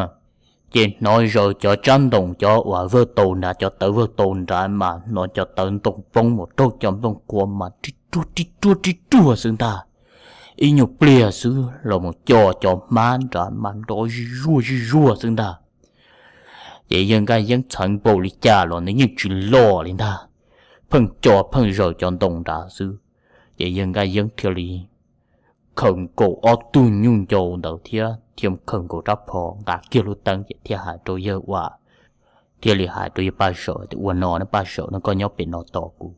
Ces hnov zaws cov tsab ntoo cov uas vawg taus nrad cov tawv vawg taus nrad mas hnov cov tawv ntoo poob mus raug cov nplooj qhuav mas rib ruag rib ruag rib ruag xwb ntag. Ib nyuag pliag xwb los mus co cov hmab nrad mas nrov zij zuag zij zuag xwb ntag. Ces yawg Nkaj Yeeb txheev npaum li cas los nws yeej tsis loj li ntag, pheej co pheej zaws cov ntoo nrad xwb. Ces yawg Nkaj Yeeb thiaj li khaws nkaus ob tug nyuj ncau ntawd thiab thiaj khaws nkaus rab phom nqa kiag lub teeb ces thiaj hais rau yawg uas, thiaj li hais rau yawg Paj Sawm tias, Ua no na Paj Sawm na, koj nyob pem no tos kuv,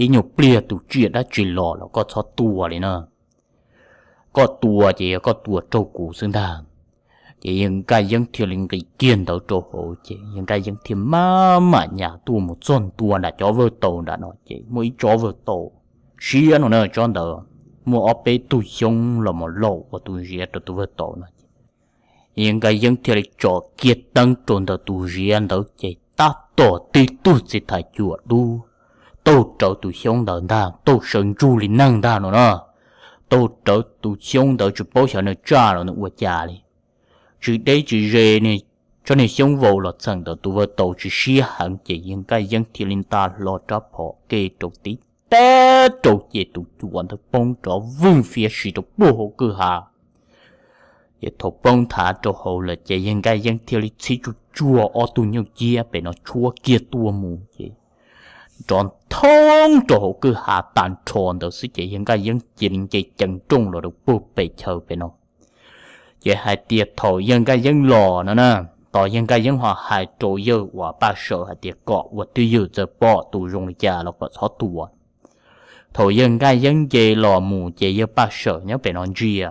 ib nyuag pliag tus tsiaj dab tsi los los koj txhob tua li na. Koj tua ces yog koj tua raug kuv xwb ntag. Ces yawg Nkaj Yeeb thiaj li nqis kiag ntawd rau hauv ces yawg Nkaj Yeeb thiaj maj mam nyas tuaj mus txog ntua nram cov vawg taus nram no ces muaj ib tsob vawg taus siab no na, tsob ntawd muaj ob peb tug xyoob los mus laum ua tus ziav rau tus vawg taus no ces yawg Nkaj Yeeb thiaj li tso kiag teeb rau ntawm tus ziav ntawd ces tab tom tib tug txiv thais cuam dub taug rawv tus xyoob ntawd ntag, taug sawv ntsug li neeg ntag no na. Taug rawv tus xyoob ntawd tsis paub xyov nws tsaj los nws ua cas li, tsis deb tsis ze, tsob niag xyoob vau los txheem ntawm tus vawg taus tsis siab heev ces yawg Nkaj Yeeb thiaj li nta hlo rab phom ke rau tib teb rau ces tus cuam ntawd poob rov vwj fiav si rau puag hauv kwj ha. Ces thaum poob nthav rau hauv lawm ces yawg Nkaj Yeeb thiaj li txhib tsuj tsuag ob tug nyuj ciab pem no tshuab kiag tuaj mus ces nrov nthoob rau hauv kwj ha tag nrho ntawd xwb ces yawg Nkaj Yeeb cia li nce ceev nrooj los rau puag pem chaw pem no. Ces hais tias thaum yawg Nkaj Yeeb los no na, tos yawg Nkaj Yeeb ho hais rau yawg uas Paj Sawm hais tias kom ua twj ywm txawm pom tus zoo li cas los kom txhob tua. Thaum yawg Nkaj Yeeb nce los mus ces yawg Paj Sawm nyob pem no ntsia.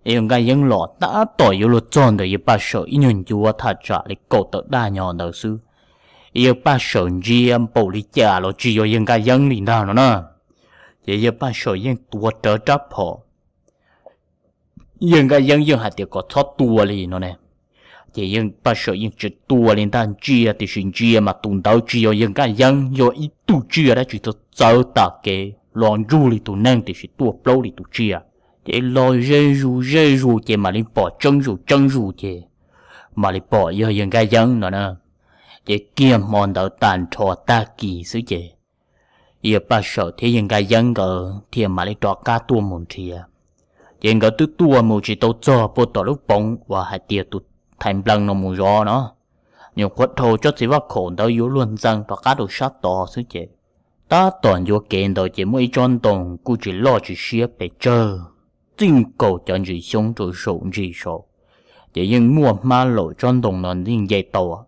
Yawg Nkaj Yeeb los tab tom yuav luag txog ntawm yawg Paj Sawm ib nyuag ncuav thaj tsam li kaum tawm daj nyo ntawd xwb. Yawg Paj Sawm ntsia npaum li cas los tsis yog yawg Nkaj Yeeb li ntag no na. Ces yawg Paj Sawm yeej tuav rawv rab phom. Yawg Nkaj Yeeb yeej hais tias kom txhob tua li no ne. Ces yawg Paj Sawm yeej tsis tua li ntag, ntsia tiam sis ntsia mas tus ntawd tsis yog yawg Nkaj Yeeb, yog ib tug tsiaj dab tsi txawv txawv tas kev los ntsug li tus neeg tiam sis tuaj plaub li tus tsiaj. Ces los ze zus ze zus ces mam li pom tseeb zus tseeb zus ces mam li pom yog yawg Nkaj Yeeb no na. Ces kiag hmo ntawd tag nrho tag kis xwb ces yawg Paj Sawm thiab yawg Nkaj Yeeb nkawd thiaj mam li rov qab tuaj mus nrhiav. Ces nkawd twb tuaj mus tsis tau txog puag tom lub poov uas hais tias tus thais nplees no mus zov no, nyuam qhuav dhau tsob txiv vaj khaum ntawd yuav luag ntxees rov qab rau sab tod xwb ces tab tom ncuav kev ntawd ces muaj ib tsob ntoo kuj tsis loj tsis siab pes tsawg, txij nkaus cov ntsis xyoob rau saum ntsis saud, ces yeej muaj hmab laum tsob ntoo no yeej nce tau.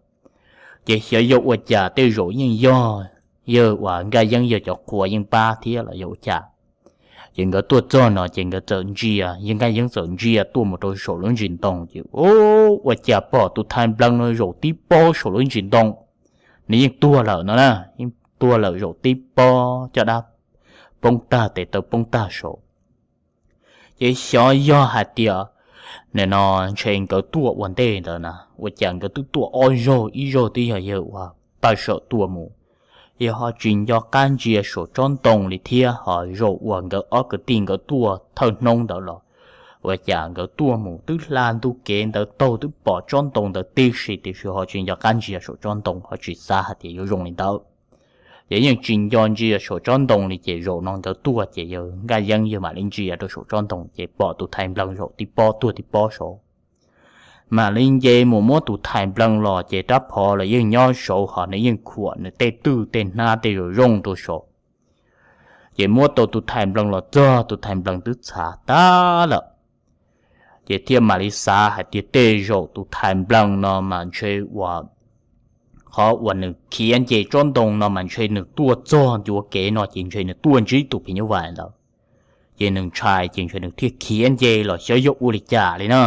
Ces xyov yog ua cas tej zaum yeej yog yawg uas Nkaj Yeeb yawg cov qhua yeej pab thiab los yog ua cas. Ces nkawd tuaj txog no ces nkawd txawm ntsia, yawg Nkaj Yeeb txawm ntsia tuaj mus rau saum lub ntsis ntoo ces ua cas pom tus thais nplees no zaum tib pob saum lub ntsis ntoo. Nws yeej tuag lawm no na, yeej tuag lawm zaum tib pob caj dab poob tag tes taw poob tag saud. Ces xyov yog hais tias Nim no ntshe nkawd tuaj ua ntej ntawd na, ua cas nkawd twb tuaj ob zaug, ib zaug twb yog yawg uas Paj Sawm tua mus, yawg ho tsis nco qab ntsia saum tsob ntoo li thiab. Ho zaum uas nkawd ob kwv tij nkawd tuaj thawj hnub ntawd los, ua cas nkawd tuaj mus twb hla ntu kev ntawd taug twb pom tsob ntoo ntawd tib si, tiam sis ho tsis nco qab ntsia saum tsob ntoo, ho tsis xav hais tias yuav zoo li ntawd. Ces yeej tsis nco ntsia saum tsob ntoo li, ces zaum no nkawd tuaj ces yawg Nkaj Yeeb yawg mam li ntsia rau saum tsob ntoo ces pom tus thais nplees zaum tib pob tuag tib pob saud. Mam li nce mus muab tus thais nplees los ces rab phom los yeej nyob saud, ho nws yeej khuam nws tej twj tej hnab tej zoo zoo rau saud. Ces muab tau tus thais nplees los txog, tus thais nplees twb txhav tag lawm. Ces thiaj mam li xav hais tias tej zaum tus thais nplees no mas ntshe uas qhov uas nws khiav nce tsob ntoo no mas ntshe nws tuaj txog ncuav kev no ces ntshe nws tuaj ntsib tus phim nyuj vais ntawd. Ces nws ntshai ces ntshe nws thiaj khiav nce los xyov yog ua li cas li na.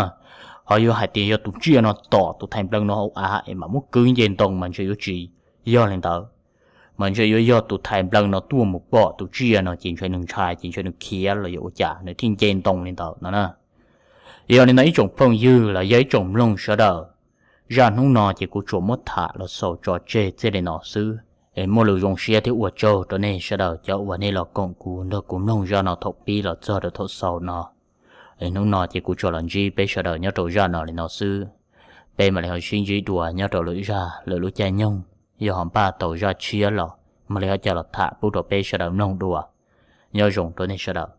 Ho yog hais tias yog tus tsiaj no tom tus thais nplees no hauv av es mam muab kwv nce ntoo mas ntshe yuav tsis yog li ntawd, mas ntshe yuav yog tus thais nplees no tuaj mus pom tus tsiaj no ces ntshe nws ntshai ces ntshe nws khiav los yog ua cas nws thiaj nce ntoo li ntawd no na. Yog li no ib tsoom phooj ywg los yog ib tsoom mloog sawv daws, zaj hnub no ces kuv tsuas muab tham los xaus tso tseg txij li no xwb. Es muaj lus zoo siab thiab ua tsaug rau nej sawv daws cov uas nej los koom kuv nrog kuv mloog zaj no thaum pib los txog rau thaum xaus no. Es hnub no ces kuv tsuas los ntsib peb sawv daws nyob rau zaj no li no xwb. Peb mam li ho sib ntsib dua nyob rau lwm zaj lwm lub caij nyoog, yog ho npaj tau zaj tshiab los mam li ho coj los tham pub rau peb sawv daws mloog dua. Nyob zoo rau nej sawv daws.